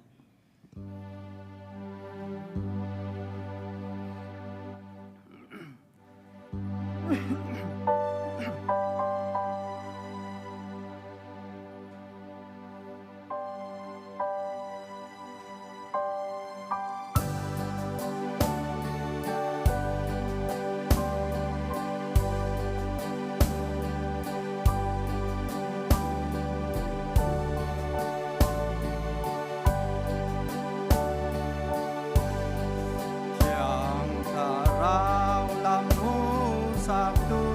Thiang Thlarau lam hmuhsaktu.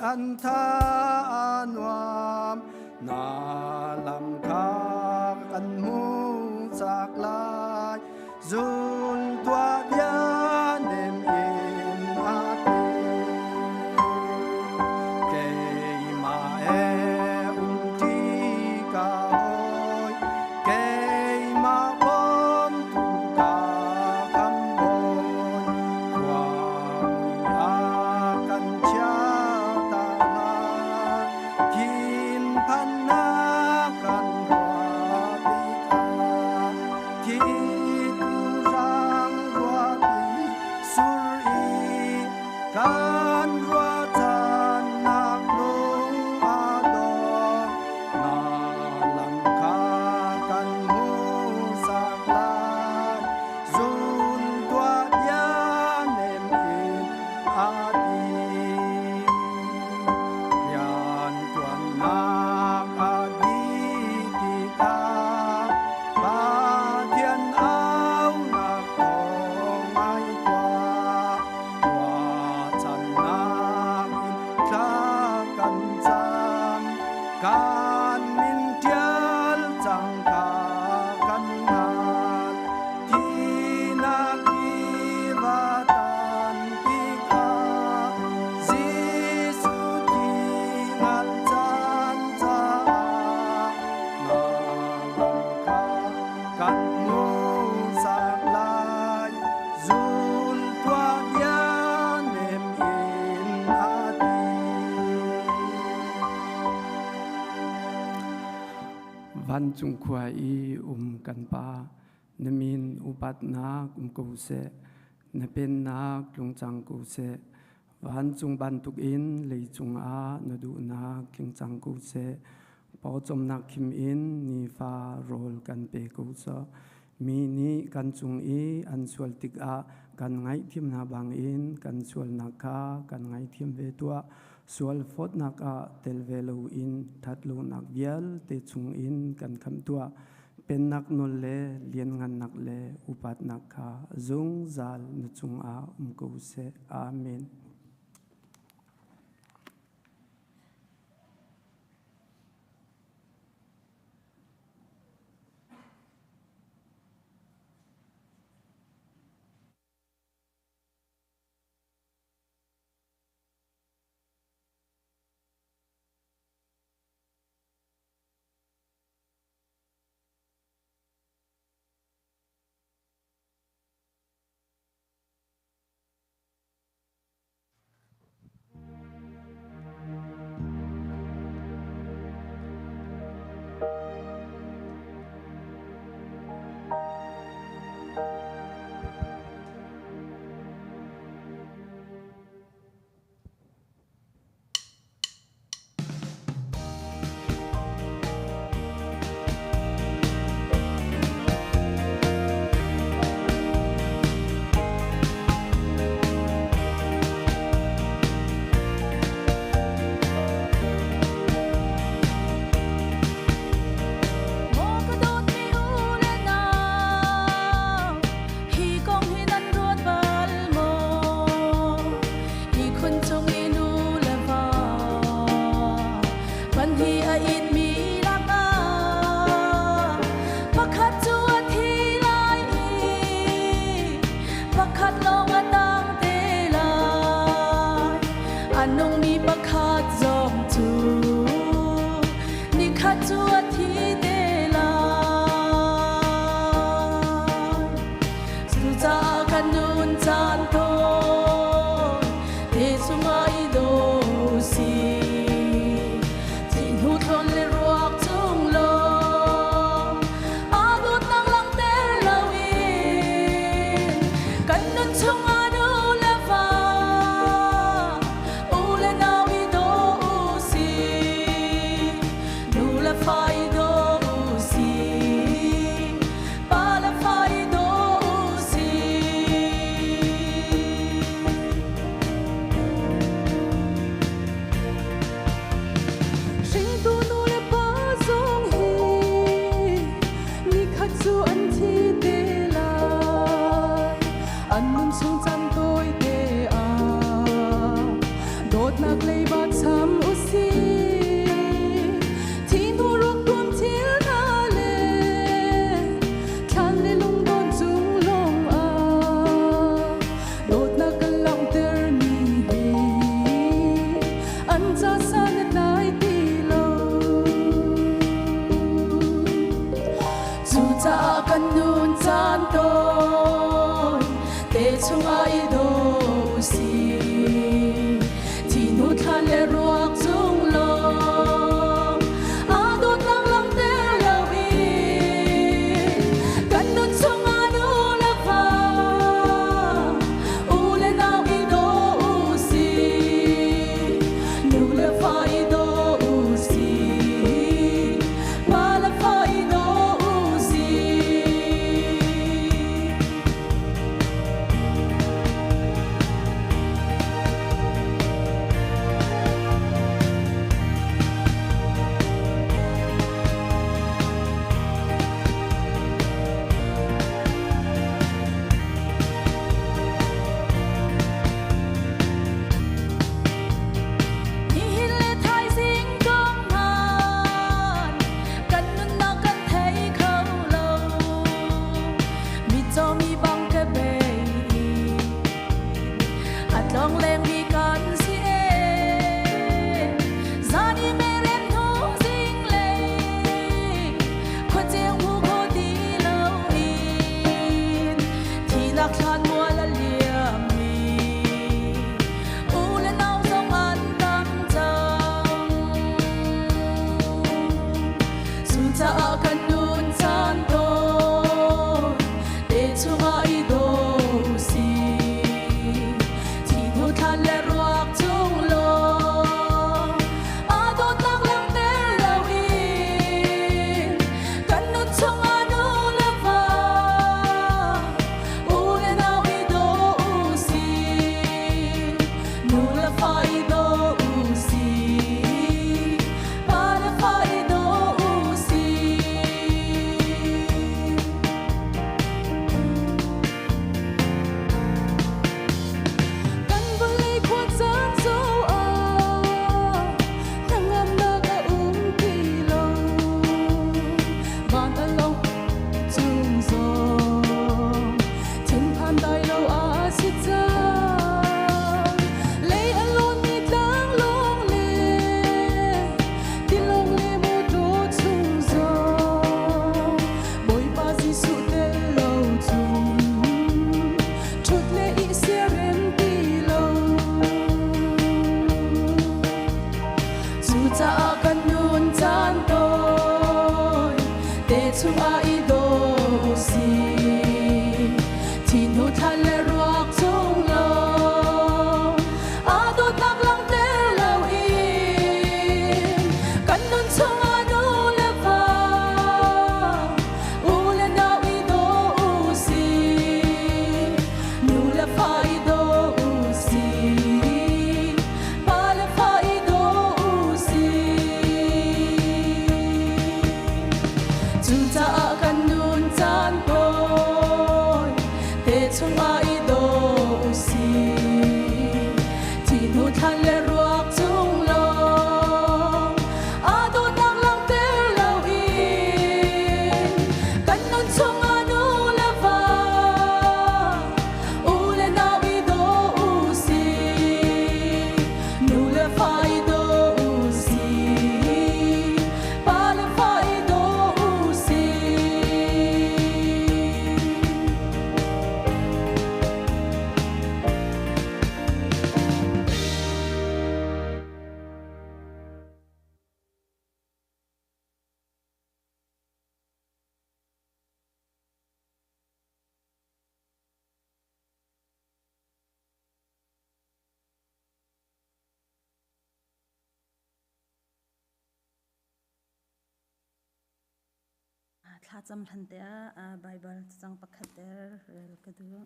An tha a nuam. Na lam kha kan hmuhsak lai. Zul tuah bia nem in a ti. Keimah e um ṭi ka hawi, keimah bawmtu ka kam bawi. Khuamui a kan chia ta hlah, thinphannak kan ruah tikah. Thithu hrang ruahpi sur i kan ruahchannak lung a dong. Na lam kha kan hmuhsak lai, zul tuah bia nem in a ti. Rianṭuannak a dih tikah Pathian aunak thawng ngai tuah. Ruahchannak in thla kan cam, kan min ṭial cang kha kan hngal. Thihnak tiva tan tikah Jesuh thi ngal caan caah na lam kha kan hmuhsak lai. Zul tuah bia nem in a ti. Vancung khua i um kan Pa, na min upatnak um ko seh, na pennak tlung cang ko seh. Vancung bantukin leicung ah na duhnak tling cang ko seh. Pawcawmnak khim in nifa rawl kan pe ko seh. Mi nih kan cung i an sual tikah kan ngaihthiam hna bangin kan sualnak kha kan ngaithiam ve tuah. Sual fawtnak ah tel ve loin ṭhatlonak vialte chungin kan khamh tuah. Pennak nawl le lianngannak le upatnak kha zungzal na cungah um ko seh. Amen. Cucaah kan nun caan tawi te chungah i daw usih. Thi hnu thlan le ruak cung lawng aa dawtnak langhter loin kan nun chungah nu le va u le nau i daw usih. Nu le fa i daw usih. Pa le fa i daw usih. Cucaah kan nun caan tawi te chungah i daw usih. Thi hnu thlan le ruak cung lawng aa dawtnak langhter loin kan nun chungah nu le va u le nau i daw usih. Nu le fa i daw usih. Pa le fa i daw usih. Thlacam hlan te ah Baibal cacang pakhat te rel ka duh.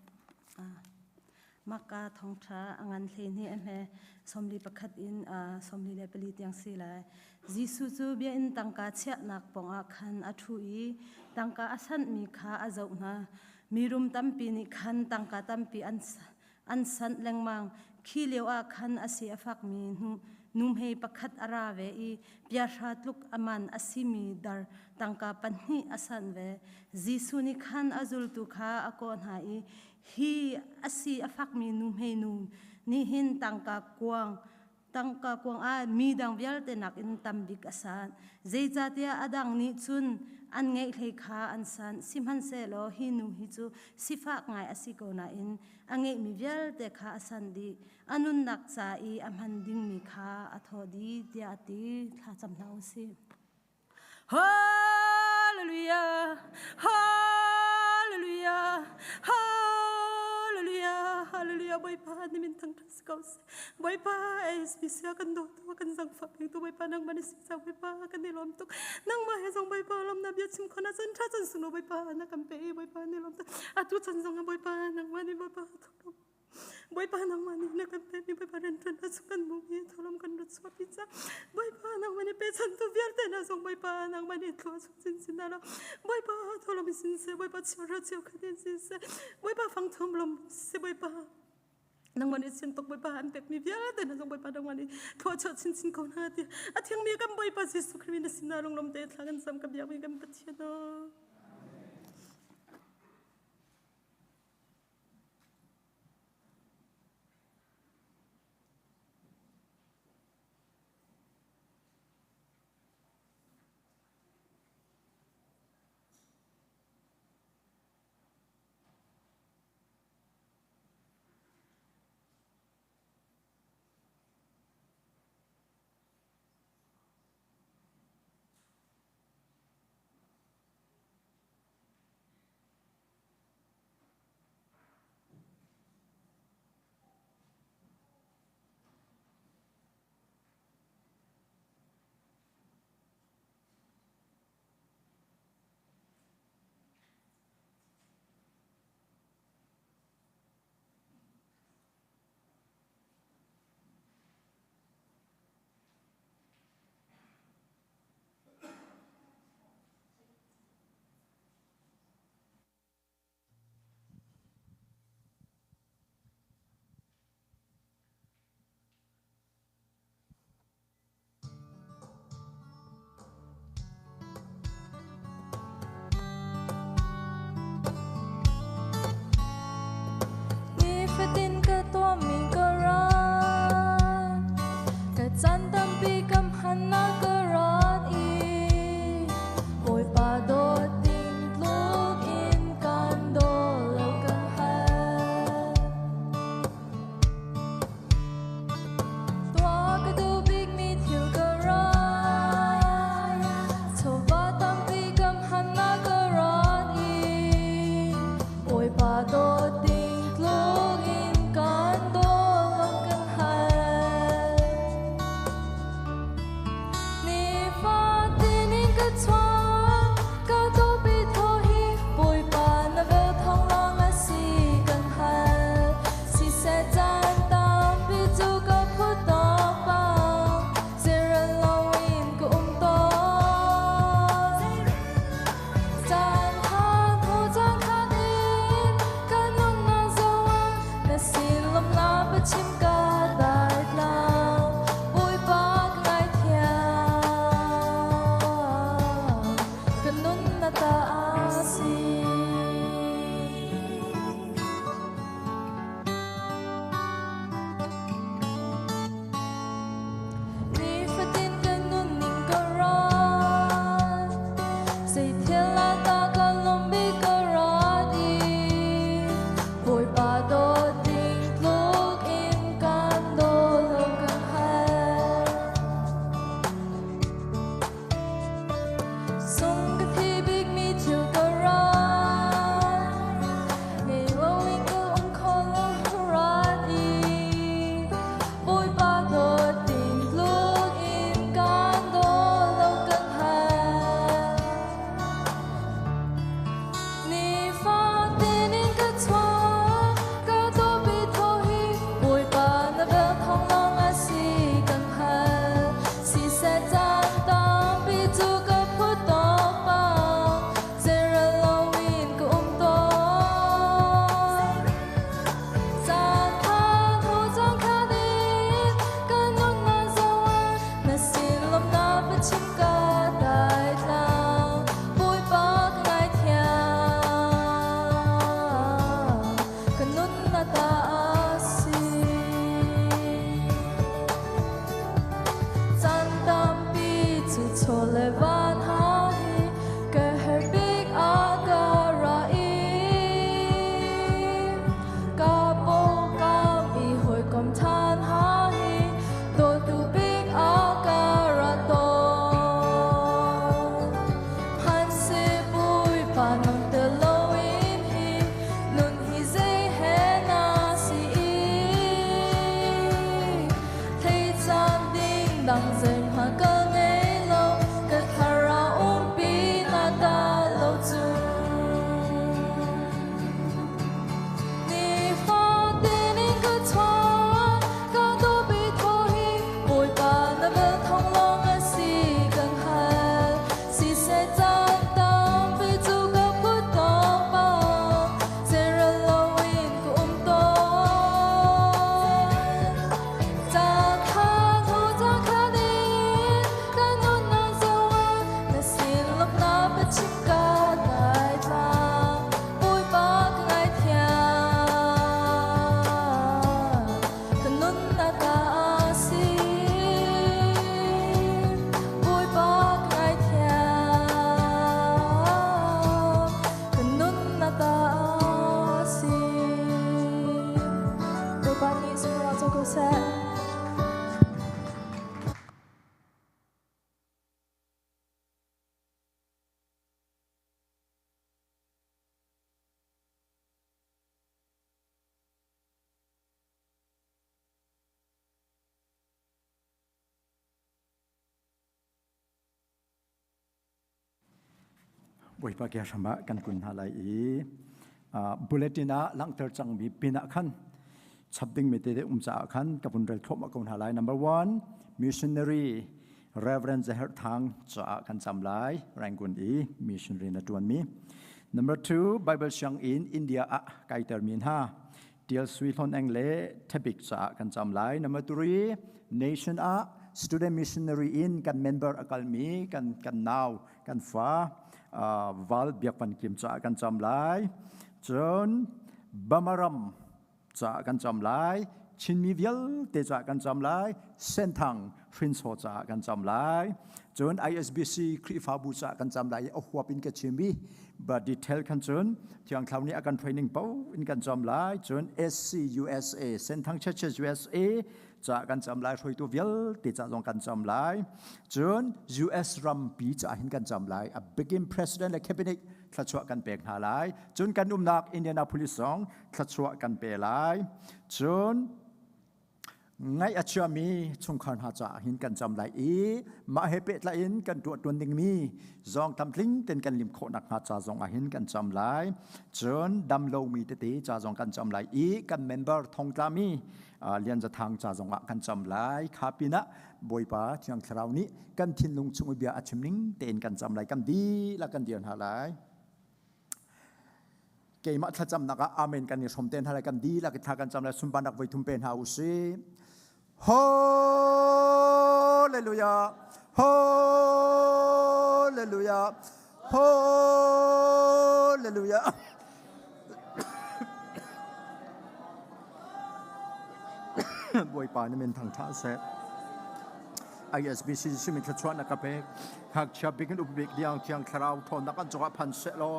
Maka thawngṭha a ngan 12 a hme 41 in 44 tiang si lai. Jesuh cu biakinn tangka chiahnak pawngah khan a ṭhu i tangka a sanhmi kha a zoh hna. Mirum tampi nih khan tangka tampi an sanh lengmang. Khi lio ah khan a si a fakmi nuhmei pakhat a ra ve i piahra tluk a man a simi dar tangka pahnih a sanh ve. Jesuh nih khan a zultu kha a kawh hna i, Hi a si a fakmi nuhmei nu nih hin tangka kuang tangka kuang ah mi dang vialte nakin tam bik a san. Zeicahtiah a dang nih cun an ngeih hlei kha an san. Sihmanhsehlaw hi nu hi cu sifak ngai a si ko nain a ngeihmi vialte kha a san dih. A nunnak ca i a hman dingmi kha a thaw dih tiah a ti. Thla cam hna u sih. Hallelujah! Hallelujah! Hallelujah! Hallelujah! Bawipa na min thangṭhat si ko seh. Bawipa SBC ah kan dawtu kan zangfah pengtu Bawipa nangmah na si caah Bawipa kan i lawm tuk. Nangmah he zong Bawipa lawmnak bia chim khawhnak caan ṭha caan sunglawi Bawipa na kan pe i Bawipa ni lawm tuk. Atu chan zong ah Bawipa nangmah nih Bawipa thawk Bawipa nangmah nih na kan pekmi Bawipa rianṭuannak chung kan hmuhmi tholom kan rat chuahpi ca Bawipa nangmah nih pechantu vialte hna zong Bawipa nangmah nih thlua chung chinchin hna law Bawipa tholom in siseh Bawipa chiahra cheukhat in siseh Bawipa fangthum lom siseh Bawipa nangmah nih sin tuk Bawipa an pekmi vialte hna zong Bawipa nangmah nih thlua chuah chinchin ko hna ti a thiangmi kan Bawipa Jesuh Khrih na sinah lunglawm te thla kan cam ka biakmi kan Pathian aw. Chaw le van ha hi ka herh bik ah ka ra i ka pawngkam i hawikom ṭhan ha hi dawtu bik ah ka ra tawn. Hmanhseh Bawipa nang tel loin hi nun hi zei he na si i thei caan ding dang zeihmanh ka ngei lo ka thlarau umpi na ta lo cu. Nifatin in ka chuak ka dawpi thaw hi Bawipa na vel thawng lawng a si kan hal. Siseh caan tampi cu ka put tawk bang zeirel loin ka um tawn. Caan khat hnu caan khat in ka nunnak zoh ah na sin lawmhnak biachim ka daithlang. Bawipa ka ngaithiam, ka nunnak ta a si. Bawipa ka ngaithiam, ka nunnak ta a si. Bawipa nih sunparnak co ko seh. Bawipa ke hram ah kan kun hna lai i bulletin ah langhter cangmi pin ah khan chap dingmi tete um caah khan ka vun rel thluahmah ko hna lai. Number one, missionary Reverend Zahir Thang caah kan cam lai, Rangoon i missionary na ṭuanmi. Number two, Bible sianginn India ah kaitermi hna Tial Sui Hlawn Eng le Thebik caah kan cam lai. Number three, nation ah student missionary in kan member a kalmi kan kan nau kan fa Val Biak Van Kim caah kan cam lai. Cun Bamaram caah kan cam lai. Chinmi vialte caah kan cam lai. Senthang hrinso caah kan cam lai. Cun ISBC Khrihfabu caah kan cam lai i a huap in ka chim i but detail khan cun Thiang Thlarau nih a kan training po in kan cam lai. Cun SCUSA Senthang Churches USA caah kan cam lai. Hruaitu vialte ca zong kan cam lai. Cun US rampi caah hin kan cam lai. A bikin president le cabinet thluachuah kan pek hna lai. Cun kan umnak Indianapolis zong thluachuah kan pe lai. Cun ngaih a chiami chungkhar hna caah hin kan cam lai i mah he pehtlai in kan tuah tuan dingmi zong tlamtling ten kan lim khawh nakhnga ca zong ah hin kan cam lai. Cun dam lomi tete ca zong kan cam lai i kan member thongtlami Lian Za Thang ca zong ah kan cam lai. Kha pinah Bawipa Thiang Thlarau nih kan thinlung chung i bia a chim ning tein kan cam lai. Kan dihlak kan dir hna lai. Keimah thlacamnak ah amen kan i hrawm te hna lai. Kan dihlak i thla kan cam lai. Sunparnak voi thum pe hna u sih. Hallelujah, Hallelujah, Hallelujah. Bawipa na min thangṭha seh. ISBC simi thluachuah na ka pek. Ngakchia bik in upa bik tiang Thiang Thlarau ṭhawnnak an cungah phan seh law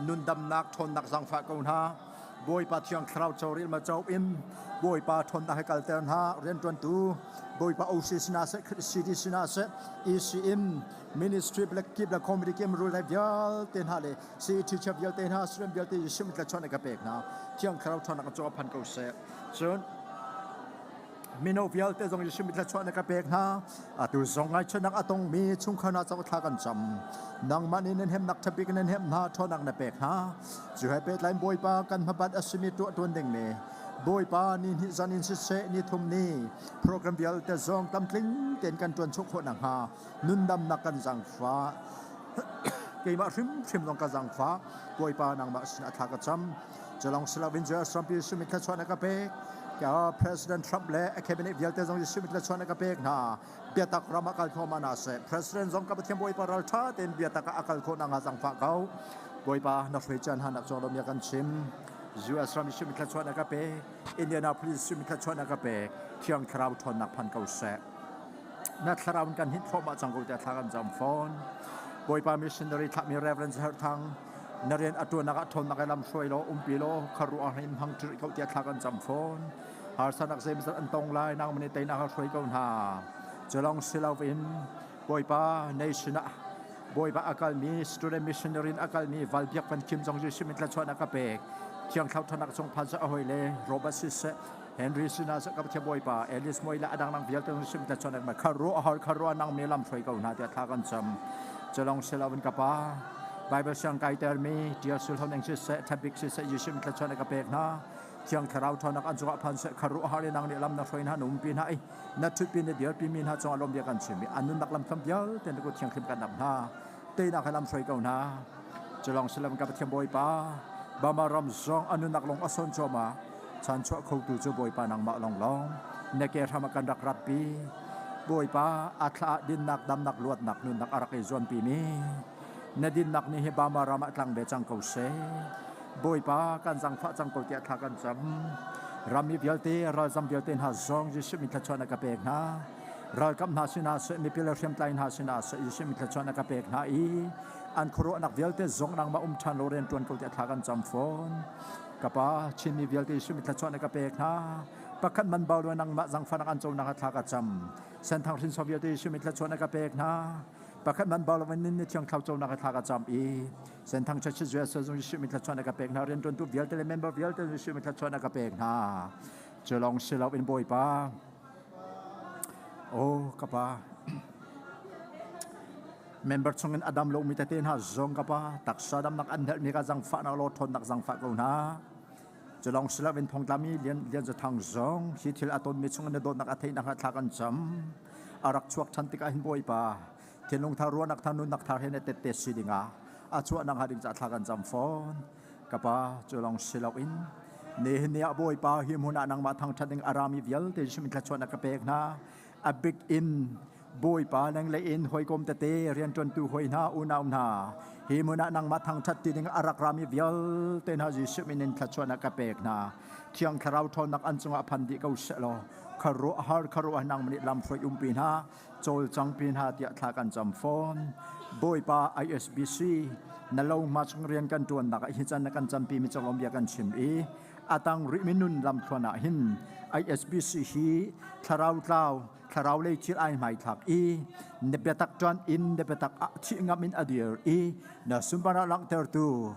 nundamnak ṭhawnnak zaangfah ko hna. Bawipa Thiang Thlarau coril ma co in Bawipa ṭhawnnak he kalter hna. Rianṭuantu Bawipa OC sinah seh, CD sinah seh, ECM ministry black kip le comedy kim rul lai vialte hna le CE teacher vialte hna, student vialte Jesuh min thluachuah na ka pek hna. Thiang Thlarau ṭhawnnak an cungah phan ko seh. Cun mino vialte zong Jesuh mit thluachuah na ka pek hna. Atu zong ngaihchiatnak a tongmi chungkhar hna caah thla kan cam. Nangmah nih nan hemnak ṭhabik nan hemh hna, ṭhawnnak na pek hna. Cu he pehtlai in Bawipa kan hmabat a simi tuah ṭuan ding le Bawipa ni hnih zan in siseh ni thum ni program vialte zong tlamtling tein kan ṭuan chuah khawh nakhnga nundamnak kan zaangfah. Keimah hrimhrim zong ka zaangfah. Bawipa nangmah sinah thla ka cam. Culong siloin US rampi sumit thluachuah na ka pek. President Trump le a cabinet vialte zong sumit thluachuah na ka pek hna. Biatak ram ah kal thluahmah hna seh. President zong ka Pathian Bawipa ralṭha tein biatak ah a kal khawh nakhnga zaangfah ko. Bawipa na hruai caan hanak cawng lo kan chim. US ram sumit thluachuah na ka pek. Indianapolis sumit thluachuah na ka pek. Thiang Thlarau ṭhawnnak phan ko seh. Na thlarau in kan hit thluahmah cang ko tiah thla kan cam fawn. Bawipa missionary thlahmi Reverend Herh Thang na rian a ṭuannak ah ṭhawnnak i lam hruai law umpi law kharuah in hmang ṭir ko tiah thla kan cam fawn. Harsanak zeimazat an tong lai nang mani teinak ah hruai ko hna. Culong si loin Bawipa nation ah Bawipa a kalmi student missionary in a kalmi Val Biak Van Kim zong Jesuh min thlachuahnak ka pek. Thiang Thlarau ṭhawnnak chung phan seh a hoi le Robert siseh Henry sinah seh ka Pathian Bawipa Alice Moi le a dangdang vialte zong Jesuh min thlachuahnak ma kharuah har kharuah nang mi lam hruai ko hna tiah thla kan cam. Culong si loin ka pa Bible siang kai termi Tia Sul Hon Eng siseh Thabik siseh Jesuh min thlachuahnak ka pek hna. Thiang Thlarau ṭhawnnak an cungah phan seh kharuah har nang nih lam na hruai hna na umpi hna i na ṭhutpi na dirpi mi hna cungah lawm bia kan chim i an nunnak lam thlam vialte na kut thianghlim kan ap hna teinak he lam hruai ko hna culong silam ka Pathian Bawipa Bama ram zong an nunnak long a sawn cuahmah chan chuah khotu cu Bawipa nangmah longlong na ke hram ah kan rak ratpi Bawipa a thla dinnak damnak luatnak nunnak a rak i zuampi mi na dinnak nih hi Bama ram ah tlang ve cang ko seh Bawipa kan zangfah cang ko tiah thla kan cam. Rammi vialte, ralzam vialte hna zong Jesuh min thluachuah na ka pek hna. Ralkap hna sinah seh, mipi le hriamtlai hna sinah seh, Jesuh min thluachuah na ka pek hna i an khuaruahnak vialte zong nangmah um ṭhan lo rian ṭuan ko tiah thla kan cam fawn. Ka Pa, Chinmi vialte Jesuh min thluachuah na ka pek hna. Pakhat man bau lo nangmah zangfahnak an conak ah thla ka cam. Senthang hrinsor vialte Jesuh min thluachuah na ka pek hna. Pakhat man bau lo in ni thiang thlau conak ah thla ka cam i Senthang Church Jesuh zung Jesuh min thluachuah na ka pek hna rianṭuantu vialte le member vialte Jesuh min thluachuah na ka pek hna cu lawng si lo in Bawipa oh ka pa member chungin a dam lomi tete hna zong ka pa taksa damnak an helmi ka zangfahnak law ṭhawnnak zangfah ko hna cu lawng si lo in thongtlami lian lian zathang zong hi thil a tonmi chungin na dawtnak a theihnak thla kan cam a rak chuak ṭhan tikah hin Bawipa thinlung thar ruahnak thar nunnak thar he na tette si dingah a chuahnak hnga ding ca thla kan cam fawn ka pa cu lawng si loin nihin ni ah Bawipa hi hmun ah nangmah thangṭhat ding a rami vialte Jesuh min thluachuahnak ka pek hna a bik in Bawipa lenglei in hawikom tete rianṭuantu hoi hna unau hna hi hmun ah nangmah thangṭhat ti ding a rak rami vialte hna Jesuh min in thluachuahnak ka pek hna Thiang Thlarau ṭhawnnak an cungah phan dih ko seh law kharuahhar kharuah nang nih lam hruai umpi hna cawlcang pi hna tiah thla kan cam fawn. Bawipa ISBC na lo hma chung rian kan ṭuannak ah hi can na kan campi mi cawlawm bia kan chim i atang rih mi nun lam thluan ah hin ISBC hi thlarau tlau thlarau lei thil ai hmai thlak i na biatak ṭuan in na biatak ah thih ngam in a dir i na sunparnak langhtertu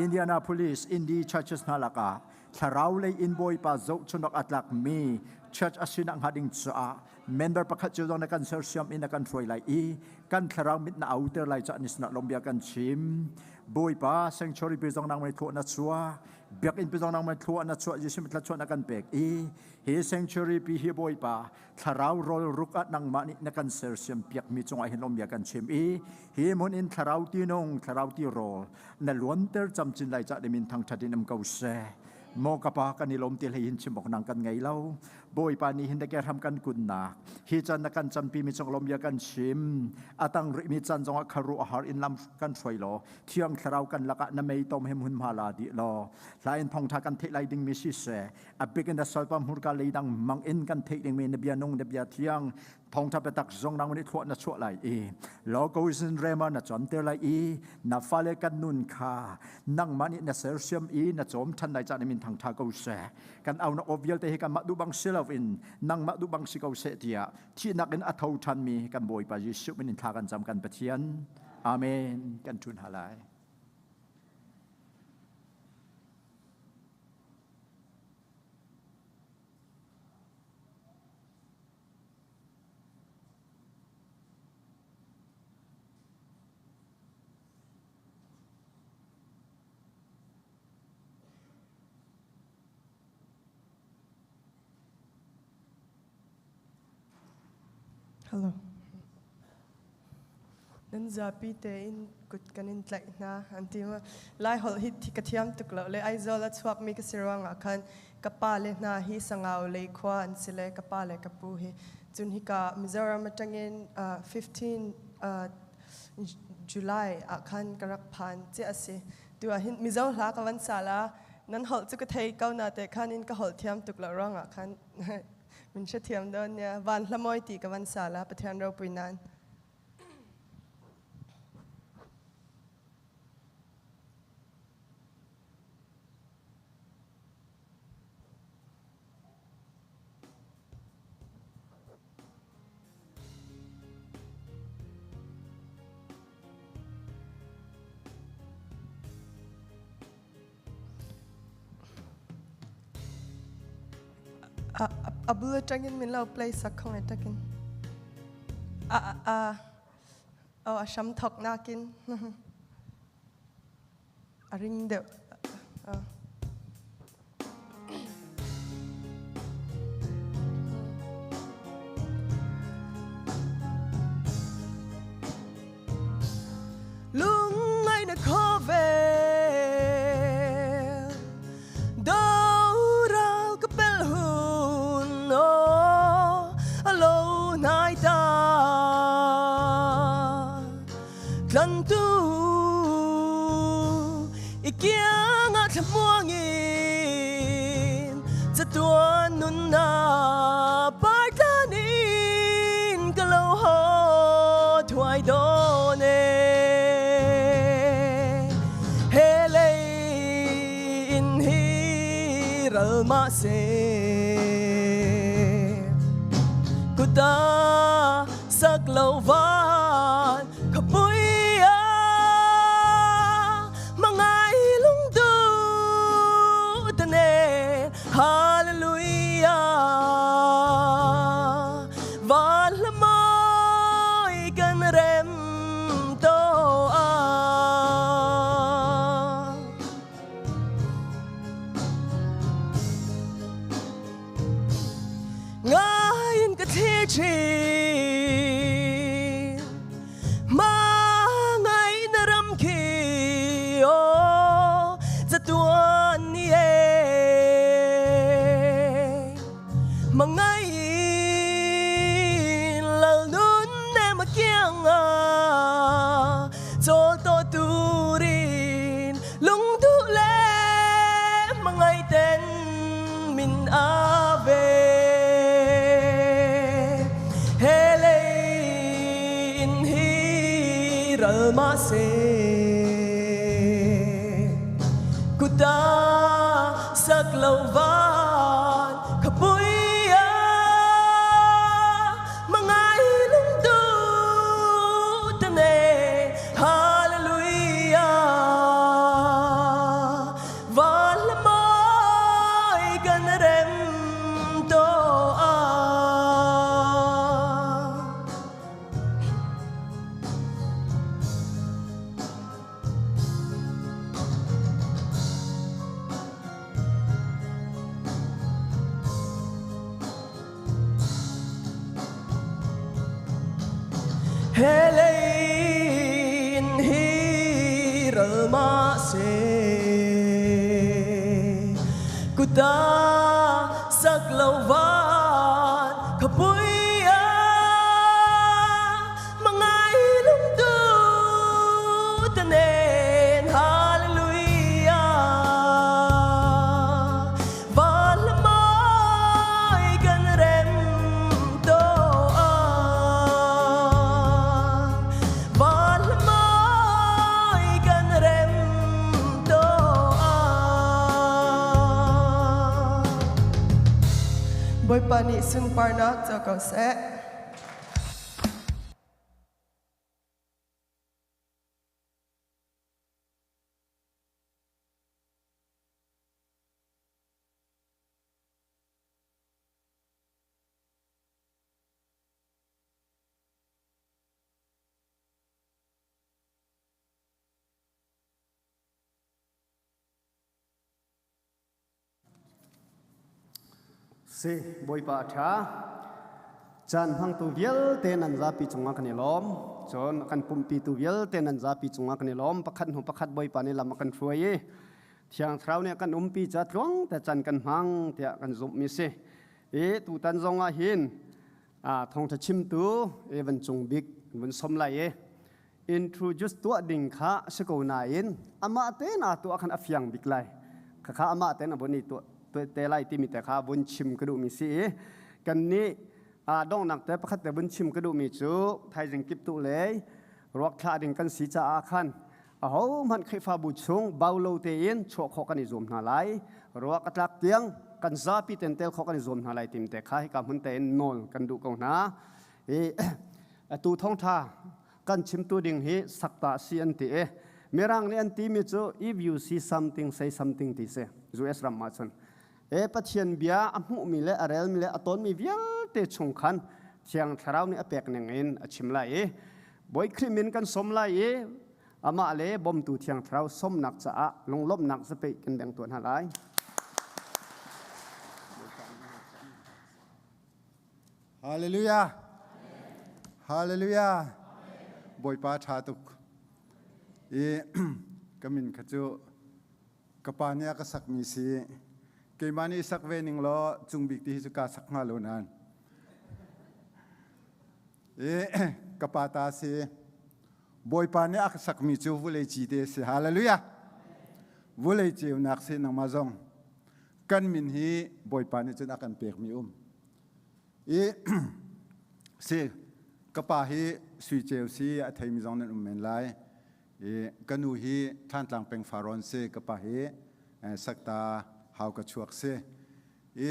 Indianapolis Indy churches hna lakah thlarau lei in Bawipa zohchunhawk a tlakmi church a sinak hnga ding caah member pakhat cio zong na kan sersiam in na kan hruai lai i kan thlarau mit na auter lai caah nisna lom bia kan chim Bawipa sanctuary pi zong nang mai thluah na chua biakinn pi zong nang mai thluah na chua Jesuh mit thluah na kan pek i hi sanctuary pi hi Bawipa thlarau rol ruk ah nangmah nih na kan sersiam piak mi cungah hin lom bia kan chim i hi mun in thlarau ti nung thlarau ti rawl na luanter camcin lai cah min thangthat in um ko seh maw ka pa kan i lawm ti hlei hin chim awk nang kan ngei lo Bawipa nih hin ke hram kan kunnak hi chan na kan campi mi chung lawm bia kan chim atang rih mi chan zongah kharu a har in lam kan hruai law thiang thlarau kan lakah na mei tom hem hun ma la di law hla in thongtha kan theih lai ding mi si se a bik in na solpa hmurka leidang mang in kan theih ding mi na bia nung na bia thiang thawngṭha biatak zong nang nih thluah na chuah lai i logosin rema na cawmter lai i na fale kan nun kha nangmah nih na sersiam i na cawm ṭhan lai caan min thangṭha ko seh kan au na aw vialte hi kanmah duh bang si loin nangmah duh bang si ko seh tiah thihnak in a tho ṭhanmi kan Bawipa Jesuh min in thla kan cam kan Pathian amen kan ṭun ha lai Hello. Nan zapi tein kut kan in tlaih hna an ti ma. Lai holh hi ka thiam tuk lo le Aizawl a chuakmi ka si ruangah khan ka pa le hna hi Sangau lei khua an si le ka pa le ka pu hi cun hika Mizoram atangin 15 July ah khan ka rak phan cia a si. Tu ah hin Mizo hla ka van sa la nan holh cu ka thei ko na te khan in ka holh thiam tuk lo ruangah khan. Min hrethiam dawn nia. Van hla mawi ti ka van sa la Pathian ropui nan. A bul atangin min lo play sak khong e takin. A a oh a sham thok nakin. A ring deuh. Lungngai na khawvel Doral ka pel hun oh a lo nai ta Tlantu i kiang ah thlamuangin Chatuan nunnak partlan in ka lo haw thuai dawn e. He lei in hi ral mah se kuta sak lo van khapui ah mangai lungdu tane Hallelujah van lamoi kan rem to a Ngain ka thlir chin Ma ngai na ram khi oh zatuan ni e Mangai lal nun ne ma kiang a Chol to turin lungdu le mangai ten min ave Hele in hi ral ma se Kuta sak lo van khapui a mangai lungdu tane Hallelujah Van lamoi kan rem to a. Helein hi ral ma se kuta sak lo van khapui a mangai lungtu tanen hallelujah Van lamoi kan rem to a Van lamoi kan rem to a Bawipa nih sunparnak co ko seh. Si Bawipa a ṭha. Caan hmangtu vialte nan zapi cungah kan i lawm. Cun kan pumpitu vialte nan zapi cungah kan i lawm. Pakhat hnu pakhat Bawipa nih lam a kan hruai i Thiang Thlarau nih a kan umpi ca tluang te can kan hmang tiah kan zumhmi si. I tutan zong ah hin thawngṭha chimtu Evan Cung Bik vun som lai i introduce tuah ding kha si ko nain amah tein aa tuah khan a fiang bik lai. Khakha amah tein a vun i tuah te lai timi te kha vun chim ka duhmi si i. Kan nih donghnak te pakhat te vun chim ka duhmi cu thaizing kip tu le ruak thlah ding kan si caah khan ahohmanh Khrihfabu chung bau lo tein chuah khawh kan i zuam hna lai. Ruak a tlak tiang kan zapi ten tel khawh kan i zuam hna lai tim te kha hika hmun tein nawl kan duh ko hna. I atu thawngtha kan chimtu ding hi sakta si an ti i Mirang nih an timi cu if you see something say something ti si US ram ah cun e Pathian bia a hmuhmi le a relmi le a tawnmi vialte chung khan Thiang Thlarau nih a pek ning in a chim lai i Bawi Khrih min kan som lai i amah le bawmtu Thiang Thlarau somnak caah lunglawmhnak zapei kan beng tuah hna lai. Hallelujah. Hallelujah. Bawipa ṭha tuk. I ka min kha cu ka pa nih a ka sakmi si. Keimah nih sak ve ning law cung bik ti hi cu kaa sak hnga lo nain. I ka pa ta si. Bawipa nih a ka sakmi cu vulei ci te si. Hallelujah. Vulei ceunak si nangmah zong. Kan min hi Bawipa nih cun a kan pekmi um. I si ka pa hi sui ceu si a theimi zong nan um men lai. I ka nu hi Thlantlang peng Farawn si ka pa hi Sakta hau ka chuak si. I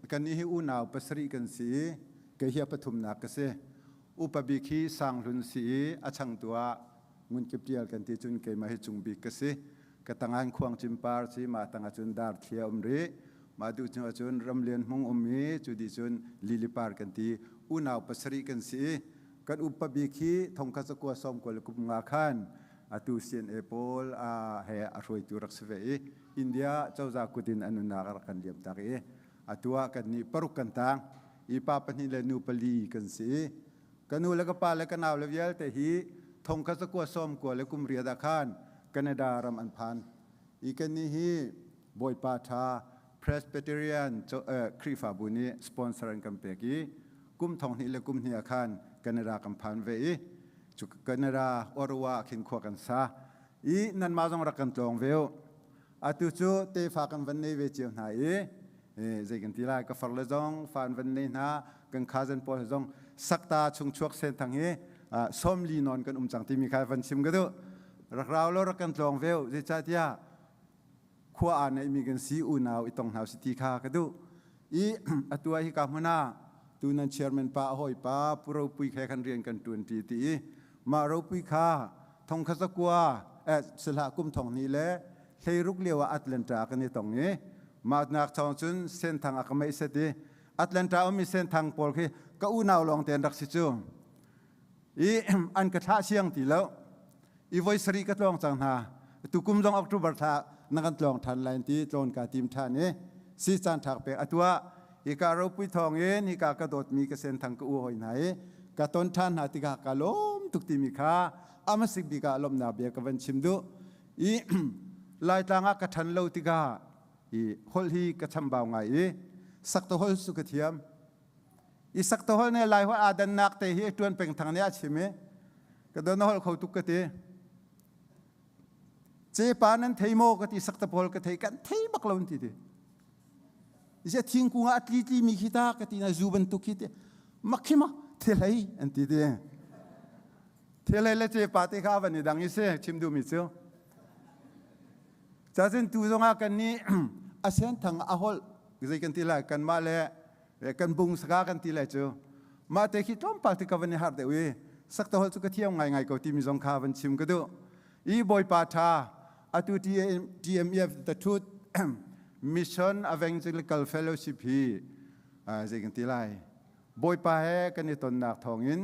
kannih hi unau pasarih kan si i kei hi a pathumnak ka si. Upa bik hi Sang Hlun si i a changtu ah Ngun Kip Tial kan ti cun keimah hi cung bik ka si. Ka tangan Khuang Cimpar si mah tangah cun Dar Thlia um rih. Mah duh cu ahcun Ramlian Hmung um i cu dih cun Lilipar kan ti. Unau pasarih kan si i kan upa bik hi thongkhat zakua sawm kua le kum nga khan atu CNA pawl he a hruaitu rak si ve i India cozah kut in an nunnak a rak kan liam tak i atu ah kan nih paruk kan tang i pa pahnih le nu pali kan si i Ka nu le ka pa le ka nau le vialte hi thongkhat zakua sawm kua le kum riat ah khan Canada ram an phan. I kannih hi Bawipa ṭha Presbyterian Khrihfabu nih sponsor an kan pek i kum thong hnih le kum hnih ah khan Canada kan phan ve i cu Canada Ottawa ah khin khua kan sa. I nanmah zong rak kan tlawng ve u. Atu cu tefa kan van nei ve cio hna i zei kan ti lai ka far le zong fa an van nei hna kan cousin pawl zong sakta chung chuak sen thang hi sawmli non kan um cang timi kha van chim ka duh rak rau lo rak kan tlawng veu zeicahtiah khua aa neihmi kan si unau i tong hna si ti kha ka duh i atu ah hika hmun ah tu nan chairman pa a hawi pa pu ropui khe kan rian kan tuan ti ti i mah ropui kha thong kha zakua eh sihlah kum thong hnih le hleiruk lio ah Atlanta kan i tong i mah nak chong cun Senthang a ka meih set i Atlanta ummi Senthang pawl khi ka unau lawng te an rak si cu i an ka thlah siang ti lo i voi sarih ka tlawng cang hna tukum zong October thla na kan tlawng than lai ti tlawn ka tim than i si caan thak pek atua hika ropui thawng in hika ka dawtmi ka Senthang ka u hoi hna i ka ton than hna tikah ka lawm tuk timi kha amasik bik ah lawmnak bia ka van chim duh i Laitlang ah ka ṭhan lo tikah i holh hi ka chambau ngai i sakta holh su ka thiam i sakta holh ne Lai holh aa dannak te hi ṭuan peng thang nih a chim i ka don holh kho tuk ka ti cepa nan thei maw ka ti sakta pawl ka thei kan thei bak lo ti ti zia thingkung ah a tli tli mi khi ta ka ti na zu bantuk khi te makhi ma thelei an ti ti Thilei le cepa te kha van i dang i si chim duhmi cu. Cacun tu zongah kan nih a senthang a holh zei kan ti lai kanmah le kan bung saka kan ti lai cu mah te khi tlawmpal te ka van i harh deuh i sakta holh cu ka thiam ngaingai ko timi zong kha van chim ka duh. I Bawipa tha atu TMEF the Truth Mission Evangelical Fellowship hi zei kan ti lai Bawipa he kan i tonnak thawngin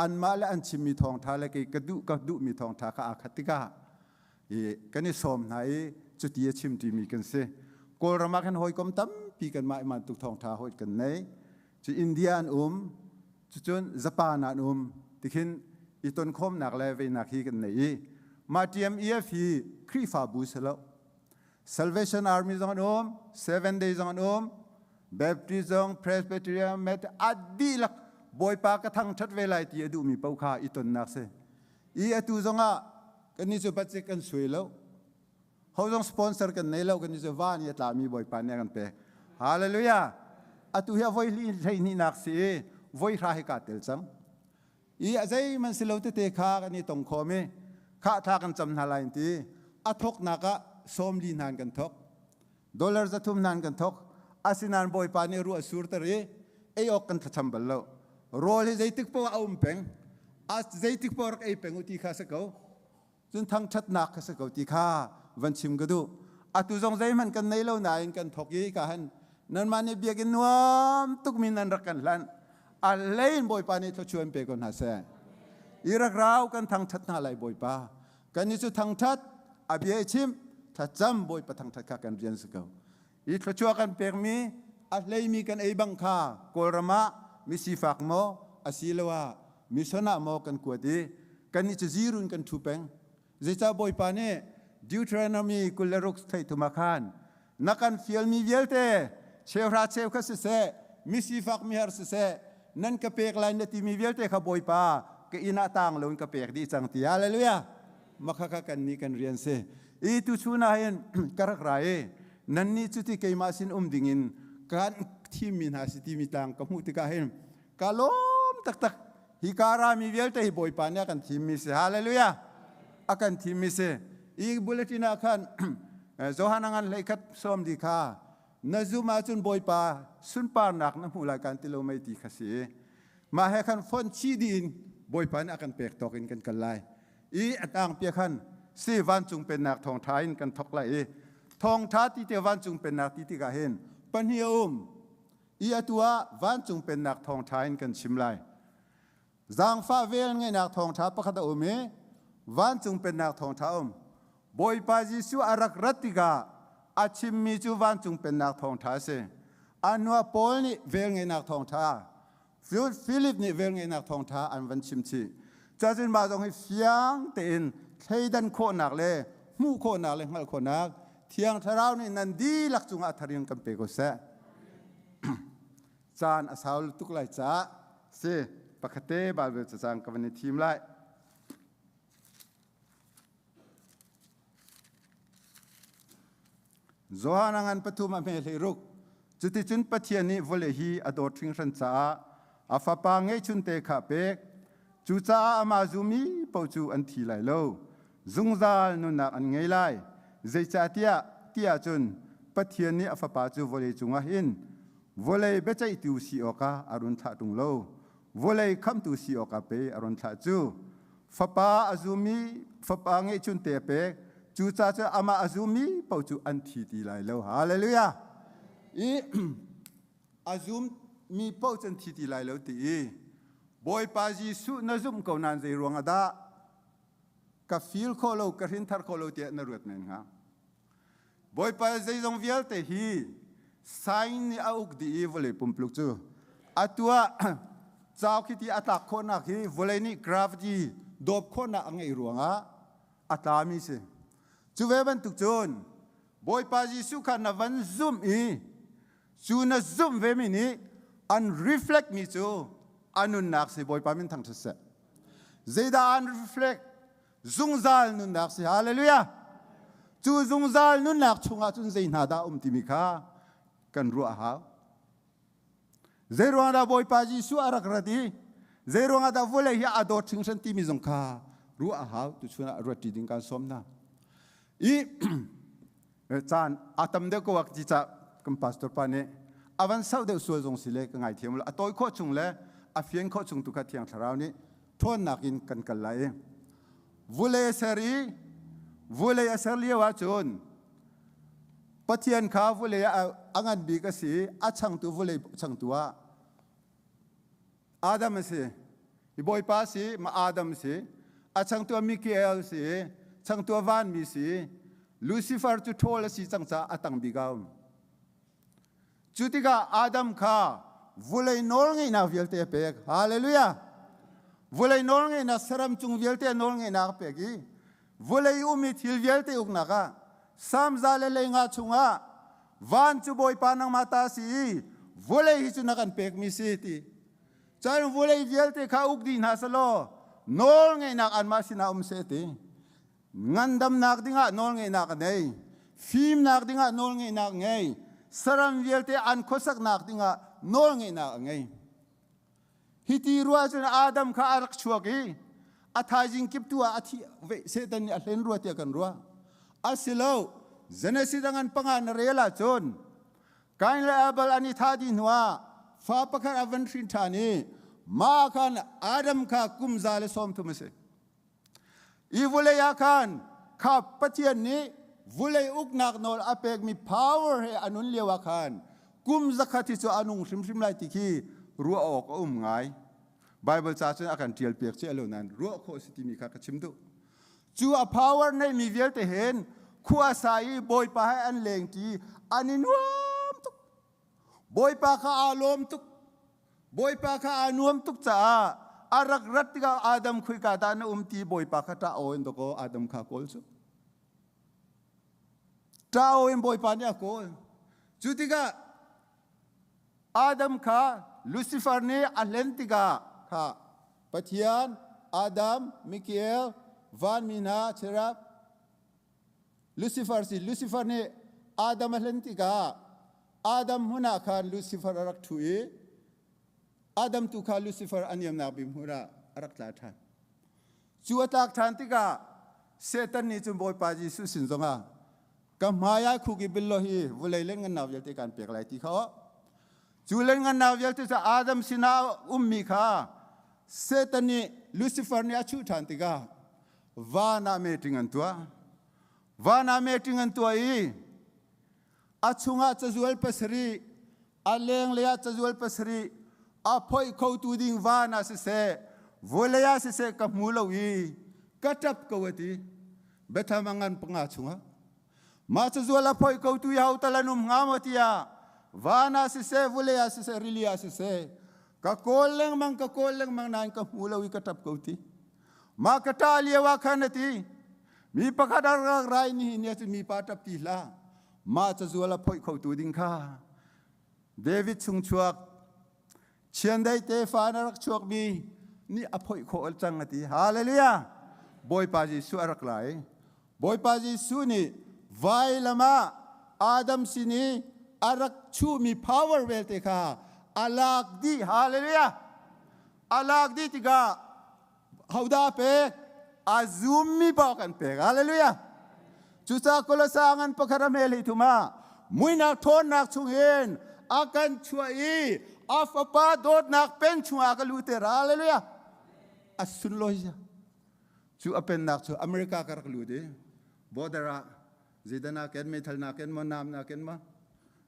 anmah le an chimmi thawngṭha le kei ka duh ka duhmi thawngṭha kha aa khat tikah i kan i sawm hna i cuti a chim ṭimi kan si. Kawlram ah khan hawikom tampi kanmah i bantuk thawngṭha hawi kan nei. Cu India an um, cucun Japan ah an um, tikhin i tonkhawmnak le veinak hi kan nei i mah TMEF hi Khrihfabu si lo. Salvation Army zong an um, Seven Day zong an um, Baptist zong Presbyterian Met a dihlak Bawipa ka thangṭhat ve lai ti a duhmi paoh kha i tonnak si. I atu zongah kannih cu budget kan suai lo. Ho zong sponsor kan nei lo kan cu van i a tlami Bawipa nih a kan pek. Hallelujah! Atu hi a voi 12nak si i voi hra hi kaa tel cang. I a zeihmanh si lo tete kha kan i tong khawm i khah thla kan cam hna lai an ti. A thawknak ah 40 hna in kan thawk. Dollar 300 hna in kan thawk. Asinain Bawipa nih ruah a surter i ei awk kan thlacam bal lo. Rawl hi zeitik paoh ah a um peng. A zeitik paoh rak ei peng u ti kha si ko. Cun thangṭhatnak kha si ko ti kha van chim ka duh. Atu zong zeihmanh kan nei lo nain kan thawk i ka han nanmah nih biakinn nuam tukmi nan rak kan hlanh. A hlei in Bawipa nih thluachuah in pe ko hna seh. I rak rau kan thangṭhat hna lai Bawipa. Kan i cu thangṭhat, a bia i chimh, thlacam Bawipa thangṭhat kha kan rian si ko. I thluachuah kan pekmi a hleimi kan ei bang kha Kawlram ah misifak maw asiloah mission ah maw kan kuat i kan i cu zirun kan ṭhu peng. Zeicah Bawipa nih Deuteronomy 26 theithum ah khan na kan fialmi vialte cheuhra cheukhat siseh misifak mihar siseh nan ka pek lai na timi vialte kha Bawipa ka inn ah tang loin ka pek dih cang ti. Hallelujah! Makhakha kan nih kan rian si. I tuchun ah hin ka rak ra i nannih cu ti keimah sin um dingin kan thimmi hna si timi tlang ka hmuh tikah hin ka lawm taktak. Hi ka rami vialte hi Bawipa nih a kan thimmi si. Hallelujah! A kan thimmi si. I bulletin ah khan Johan a ngan 11 sawm di kha na zum ahcun Bawipa sunparnak na hmuh lai kan ti lo mei ti kha si. Mah he khan fon chih dih in Bawipa nih a kan pek tawk in kan kal lai. I a tang pia khan si vancung pennak thawngṭha in kan thawk lai i thawngṭha ti te vancung pennak ti tikah hin pahnih a um. I atu ah vancung pennak thawngṭha in kan chim lai. Zaangfah vel ngeihnak thawngṭha pakhat a um i vancung pennak thawngṭha a um. Bawipa Jesuh a rak rat tikah a chimmi cu vancung pennak thawngṭha a si. A hnuah Paul nih vel ngeihnak thawngṭha Philip nih velngeihnak thawngṭha an van chim chih. Cacun mah zong hi fiang tein thleidan khawhnak le hmuh khawhnak le hngalh khawhnak Thiang Thlarau nih nan dihlak cungah a thar in kan pe ko seh. Caan a sau tuk lai caah si pakhatte Bible cacang ka van i thim lai. Johan a ngan pathum a hme 16. Cuticun Pathian nih vawlei hi a dawt hringhran caah a fapa ngeihchunte kha a pek. Cucaah amah zumi paoh cu an thi lai lo. Zungzal nunnak an ngei lai. Zeicahtiah ti ahcun Pathian nih a fapa cu vawlei cungah hin vawlei biaceihtu si awkah a run thlah ṭung lo. Vawlei khamhtu si awkah pei a run thlah cu. Fapa a zumi fapa ngeihchunte a pek. Cucaah cun amah a zumi paoh cu an thi ti lai lo. Hallelujah! I a zummi paoh cu an thi ti lai lo ti i Bawipa Jesuh na zumh ko nain zei ruang ah dah ka feel khawh lo, ka hrinthar khawh lo tiah na ruat men hnga? Bawipa zeizong vialte hi sign nih a uk dih i vawlei pumpluk cu atu ah cauk hi ti a tlak khawhnak hi vawlei nih gravity dawp khawhnak a ngeih ruangah a tlami si. Cu ve bantuk cun Bawipa Jesuh kha na van zumh i cu na zumh vemi nih an reflect mi cu a nunnak si Bawipa min thangṭhat seh. Zeidah an reflect? Zungzal nunnak si. Hallelujah. Cu zungzal nunnak chungah cun zei hna dah um timi kha kan ruah a hau. Zei ruangah dah Bawipa Jesuh a rak rat i zei ruangah dah vawlei hi a dawt hringhran timi zong kha ruah a hau. Tuchun ah ruat ṭi ding kan sawm hna. I caan a tam deuh ko ci ca kan pastor pa nih a van sauh deuh sual zong si le ka ngaithiam lo. A tawi khawh chung le a fian khawh chung tu kha Thiang Thlarau nih ṭhawnnak in kan kal lai. Vulei a ser i vulei a ser lio ahcun Pathian kha vulei ah a ngan bik a si i a changtu vulei changtu ah Adam a si. Hi Bawipa a si, ma Adam a si. A changtu ah Mikael a si, changtu ah vanmi a si. Lucifer cu ṭhawl a si cang caah a tang bik a um. Cu tikah Adam kha vulei nawlngeihnak vialte a pek. Hallelujah! Vulei nawlngeihnak saram cung vialte nawlngeihnak a pek i vulei um i thil vialte uknak ah Psalm 105 chungah van cu Bawipa nangmah ta si i vulei hi cu na kan pekmi si ti. Cun vulei vialte kha uk dih hna selaw nawlngeihnak anmah sinah um seh ti. Ngandamnak dingah nawlngeihnak a nei. Fimnak dingah nawlngeihnak ngei. saram vialte an khuasaknak dingah nawlngeihnak a ngei. Hiti ruah cun Adam kha a rak chuak i a thaizing kip tu ah a thi Satan nih a hlen rua tiah kan ruah. A si lo. Genesis angan panga na rel ahcun Kain le Abel an i thah dih hnuah fa pakhat a van hrin ṭhan i mah khan Adam kha kum 130 a si. I vulei ah khan kha Pathian nih vulei uknak nawl a pekmi power he a nun lio ah khan kum zakhat hi cu a nung hrimhrim lai ti khi ruah awk a um ngai. Bible ca cun a kan ṭial piak cia lo nain ruah khawh si timi kha ka chim duh. Cu a power neihmi vialte hen khua sa i Bawipa he an lengṭi an i nuam tuk. Bawipa kha aa lawm tuk. Bawipa kha aa nuam tuk caah a rak rat tikah Adam khuika dah na um ti Bawipa kha ṭah aw in dakaw Adam kha kawl cu. Ṭah aw in Bawipa nih a kawl. Cu tikah Adam kha Lucifer nih a hlen tikah kha Pathian, Adam, Mikael, vanmi hna, cherub, Lucifer si. Lucifer nih Adam a hlen tikah Adam hmun ah khan Lucifer a rak ṭhu i Adam tu kha Lucifer a niamnak bik hmun ah a rak tla ṭhan. Cu a tlak ṭhan tikah Satan nih cun Bawipa Jesuh sin zongah ka hmai ah khuk i bil law hi vulei le ngannak vialte kaan pek lai ti kha aw. Cu le ngannak vialte cu Adam sinah ummi kha Satan nih Lucifer nih a chuh ṭhan tikah van ah meeting an tuah. Van ah meeting an tuah i a chungah cazual pasarih, a lenglei ah cazual pasarih a phoih khotu ding van ah siseh, vawlei ah siseh ka hmu lo i ka ṭap ko a ti. Biathlam a ngan panga chungah. Mah cazual a phoih kotu i ho tal an um hnga maw tiah van ah siseh, vawlei ah siseh, rili ah siseh, ka kawl lengmang, ka kawl lengmang nain ka hmu lo i ka ṭap ko ti. Mah ka ṭah lio ah khan a ti, mi pakhat a rak rai ni ni cu mipa ṭap ti hlah. Mah cazual a phoih khotu ding kha David chung chuak chiandeih tefa na rak chuakmi nih a phoih khawh cang a ti. Hallelujah! Bawipa Jesuh a rak lai. Bawipa Jesuh nih vailam ah Adam sin i a rak chuhmi power vialte kha a lak dih. Hallelujah! A lak dih tikah hodah pek? A zummi paoh kan pek. Hallelujah! Cucaah Kolosa ngan pakhat a hmel hi thum ah muinak ṭhawnnak chungin a kan chuah i a fapa dawtnak pen chungah ka luter. Hallelujah! A sunlawi Cu a pennak cu America ka rak lut i border ah zeidah na ken meithal na ken maw nam na ken maw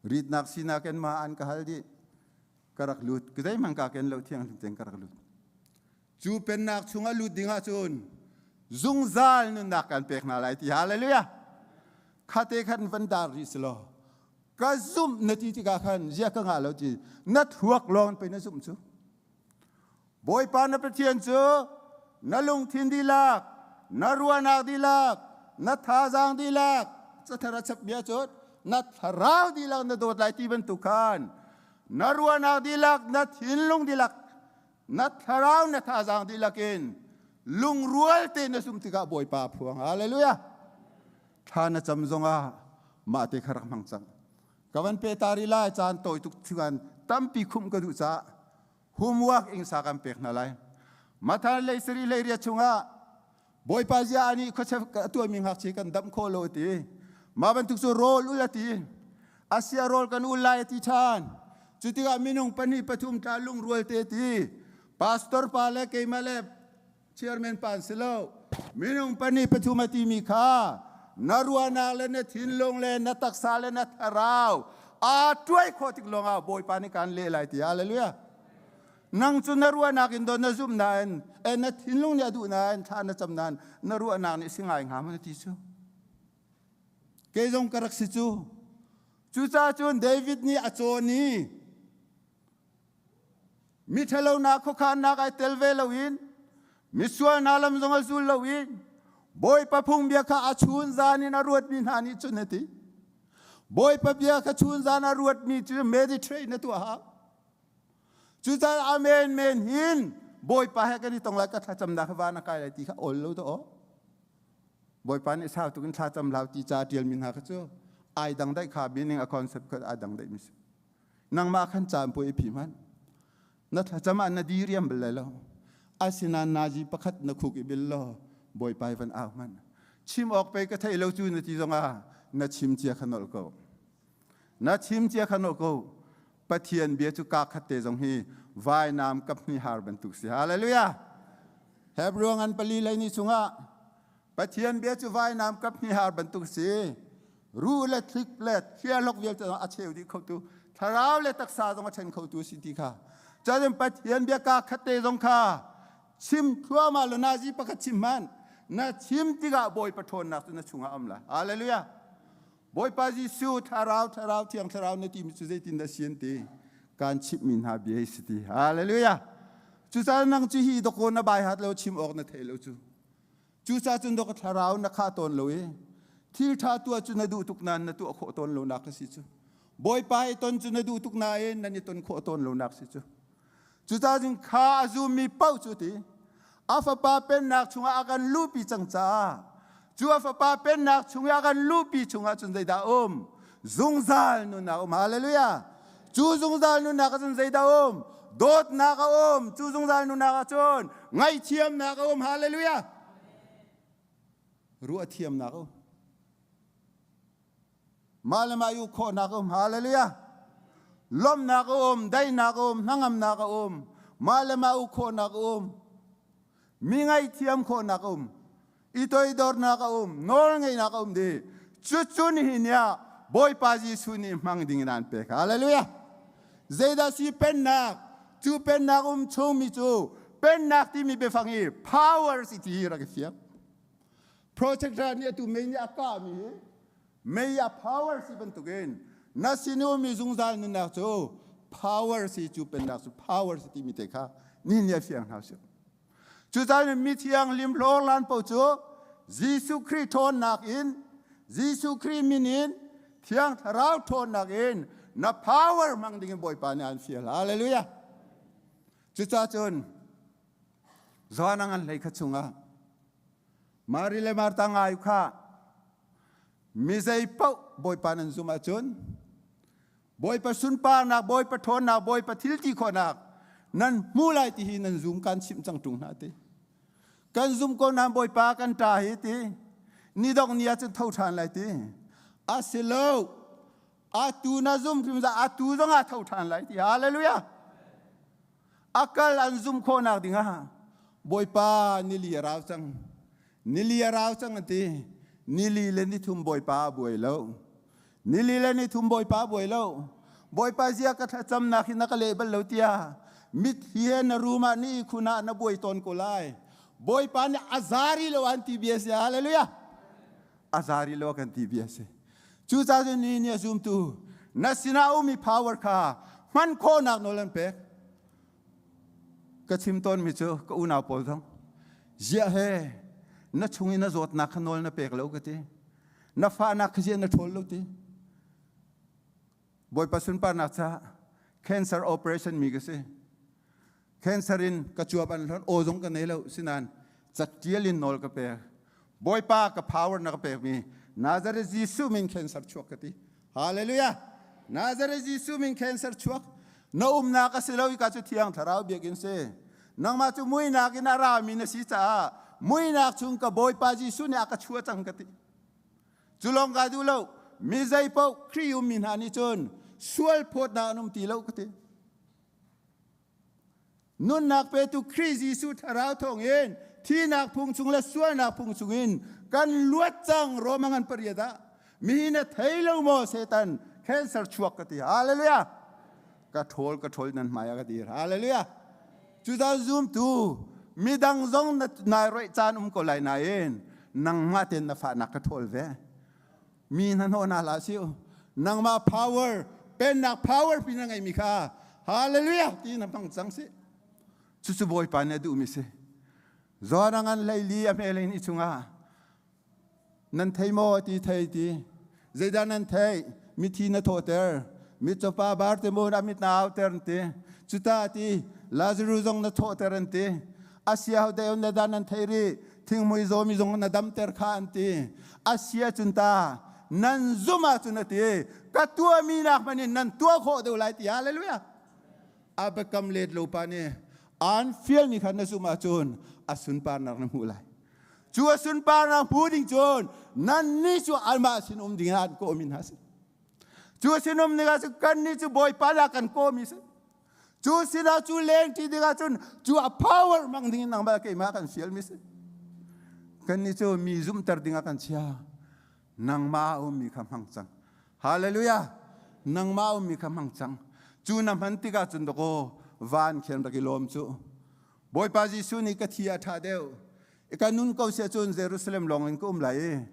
ritnak si na ken ma an ka hal dih ka rak lut ka zeihmanh ka ken lo thianghlim tein ka rak lut cu pennak chungah lut ding ahcun zungzal nunnak kan pek hna lai ti hallelujah khate khan van dar rih si law ka zumh na ti tikah khan zia ka ngah lo ti na thluak lawng pe na zumh cu Bawipa na Pathian cu na lungthin dihlak, na ruahnak dihlak, na thazaang dihlak, cathar a chap bia cun na thlarau dihlak na dawt lai ti bantuk khan na ruahnak dihlak, na thinlung dihlak, na thlarau na thazaang dihlak in lungrual tein na sum tikah Bawipa a phuang. Hallelujah. Thla na cam zongah mah te kha rak hmang cang. Ka van pe ta rih lai caan tawi tuk chuan tampi khumh ka duh caah homework ing sa kan pek hna lai. Matthai lei sari lei ria chungah Bawipa zia ani khuachef a tuahmi ngakchia kan damh khawh lo ti. Mah bantuk cu rawl ul a ti. Asia rawl kan ul lai a ti ṭhan. Cu tikah minung pahnih pathum tla lungrual te ti. Pastor pa le keimah le chairman pa an si lo. Minung pahnih pathum a timi kha na ruahnak le na thinlung le na taksa le na thlarau aa tuai khawh tik lawngah Bawipa nih kaan leh lai ti. Hallelujah. Nang cu na ruahnak in don na zumh nain eh, na thinlung nih a duh nain thla na cam nain na ruahnak nih si ngai hnga maw na ti cu. Kei zong ka rak si cu. Cucaah cun David nih a cawn i Miṭhalonak khuakhannak ai tel ve loin misual hna lam zong a zul loin Bawipa phungbia kha a chun zan in a ruatmi hna nih cun a ti. Bawipa bia kha chun zan a ruatmi cu meditate na tuah hau. Cucaah amen men hin Bawipa he kan i tong lai ka thlacamnak kha van a kai lai ti kha awl lo to aw. Bawipa nih sau tuk in thlacam hlau ti ca a ṭialmi hna kha cu. Ai dang daih kha meaning a concept kha ai dang daih mi si. Nangmah khan caan pu i phi hmanh. Na thlacam ah na diriam bal lai lo. Asinain nazi pakhat na khuk i bil law Bawipa van au hmanh. Chim awk pei ka theih lo cu na ti zongah na chim cia kha nolh ko. Na chim cia kha nolh ko. Pathian bia cu kaa khat te zong hi vainam kaphnih har bantuk si. Hallelujah! Hebrew ngan pali lei ni chungah Pathian bia cu vainam kaphnih har bantuk si. Ruh le thlik le thialok vialte zong a cheu dih khotu, thlarau le taksa zong a ṭhen khotu si ti kha. Cun Pathian bia kaa khat te zong kha chim thluahmah lo nazi pakhat chim hmanh na chim tikah Bawipa ṭhawnnak cu na chungah um lai. Hallelujah! Bawipa Jesuh thlarau thlarau thiang thlarau na timi cu zeitin dah si an ti kan chimhmi hna bia hi si ti. Hallelujah! Cucaah nang cu hi dawkaw na bai hat lo chim awk na thei lo cu. Cucaah cun dawk thlarau na khah tawn lo i thil ṭha tuah cu na duh tuk nain na tuah khawh tawn lonak a si cu. Bawipa i ton cu na duh tuk nain nan i ton khawh tawn lonak si cu. Cucaah cun kha a zummi paoh cu ti a fapa pennak chungah a kan luhpi cang caah cu a fapa pennak chungah a kan luhpi chungah cun zeidah a um? Zungzal nunnak a um. Hallelujah! Cu zungzal nunnak ah cun zeidah a um? Dawtnak a um. Cu zungzal nunnak ah cun ngaihthiamnak a um. Hallelujah! Ruah thiamnak a um. Mah le mah i uk khawhnak a um. Hallelujah! Lawmhnak a um, daihnak a um, hnangamnak a um. Mah le mah uk khawhnak a um. Mi ngaihthiam khawhnak a um. I toidornak a um. Nawl ngeihnak a um dih. Cucu nihin ni ah Bawipa Jesuh nih hmang ding in aan pek. Hallelujah! Zeidah si pennak? Cu pennak um chungmi cu pennak timi biafang hi power si ti hi rak i fiang. Projector nih atu mei nih a kahmi hi mei a power si bantukin na sinumi zungzal nunnak cu power si cu pennak cu power si timi te kha ni nih a fiang hna sih. Cucaah mi thianghlim hlawrlan paoh cu Jesuh Khrih ṭhawnnak in Jesuh Khrih min in Thiang Thlarau ṭhawnnak in na power hmang dingin Bawipa nih an fial. Hallelujah. Cucaah cun Johan a ngan hlei kha chungah Mari le Martha ngai kha mi zei paoh Bawipa nan zumh ahcun Bawipa sunparnak, Bawipa ṭhawnnak, Bawipa thil ti khawhnak nan hmu lai ti hi nan zum kan chimh cang ṭung hna ti. Kan zum ko nain Bawipa kan ṭa hi ti. Ni dok ni ahcun tho ṭhan lai ti. A si lo. Atu na zum hrim za atu zong ah tho ṭhan lai ti. Hallelujah. A kal an zum khawhnak dingah Bawipa nili a rau cang. Nili a rau cang an ti. Nili le nithum Bawipa a buai lo. Nili le nithum Bawipa a buai lo. Bawipa zia ka thlacamnak hi na ka leh bal lo tiah mit hi na room ah ni khun ah na buai tawn ko lai. Bawipa nih a zari lo an ti bia si. Hallelujah. A zari lo kan ti bia si. Cucaah cun ni ni a zumtu na sinah a ummi power kha hman khawhnak nawl an pek. Ka chim tawnmi cu ka unau pawl zong ziah he na chung i na zawtnak kha nawl na pek lo ka ti. Na fahnak kha ziah na ṭhawl lo ti. Bawipa sunparnak caah cancer operation mi ka si. Cancer in ka cuap an hlonh aw zong ka nei lo sinain catial in nawl ka pek. Bawipa ka power na ka pekmi Nazareth Jesuh min cancer chuak ka ti. Hallelujah. Nazareth Jesuh min cancer chuak. Na umnak a si lo i ka cu thiang thlarau biakinn si. Nangmah cu muinak in a rami na si caah muinak chung ka Bawipa Jesuh nih a ka chuah cang ka ti. Cu lawng ka duh lo. Mi zei paoh Khrih ummi hna nih cun sual phawtnak an um ti lo ka ti. Nunnak petu Khrih Jesuh thlarau thawngin thihnak phung chung le sualnak phung chungin kan luat cang Roma ngan pariat ah mihi na thei lo maw Satan cancer chuak ka ti hallelujah ka ṭhawl ka ṭhawl nan hmai ah ka dir hallelujah cucaah zumtu midang zong na nai roih caan um ko lai nain nangmah ten na fahnak ka ṭhawl ve mi hnahnawh hna hlah sih nangmah power pennak power pi na ngeimi kha hallelujah ti na hmang cang si cucu bawipa nih a duhmi si Jonah ngan hleili a hmel in i chungah nan thei maw ti thei ti zeidah nan thei mithi na thawhter mitcawpa Bartimaeus a mit na auter an ti cuta ti Lazarus zong na thawhter an ti asia ho deu na dan nan thei ri thingmui zawmi zong na damter kha an ti. Asia cun ta Nan zum ahcun a ti, ka tuahmi nak hmanh in nan tuah khawh deuh lai ti. Hallelujah. A biakam let lo pa nih aan fialmi kha na zumh ahcun a sunparnak na hmuh lai. Cu a sunparnak hmu ding cun nannih cu amah sin um ding ah an kawhmi hna si. Cu sinum ning ah cun kannih cu Bawipa lah kan kawhmi si. Cu sinah cu lengṭi ding ahcun cu a power hmang ding in nangmah keimah kan fialmi si. Kannih cu mi zumhter ding ah kan chia. Nangmah a ummi kha hmang cang. Hallelujah! Nangmah a ummi kha hmang cang. Cu na hman tikah cun dakaw van khen rak i lawm cu. Bawipa Jesuh nih ka thi a ṭha deuh. Ka nun ko sia cun Jerusalem lawng in ka um lai i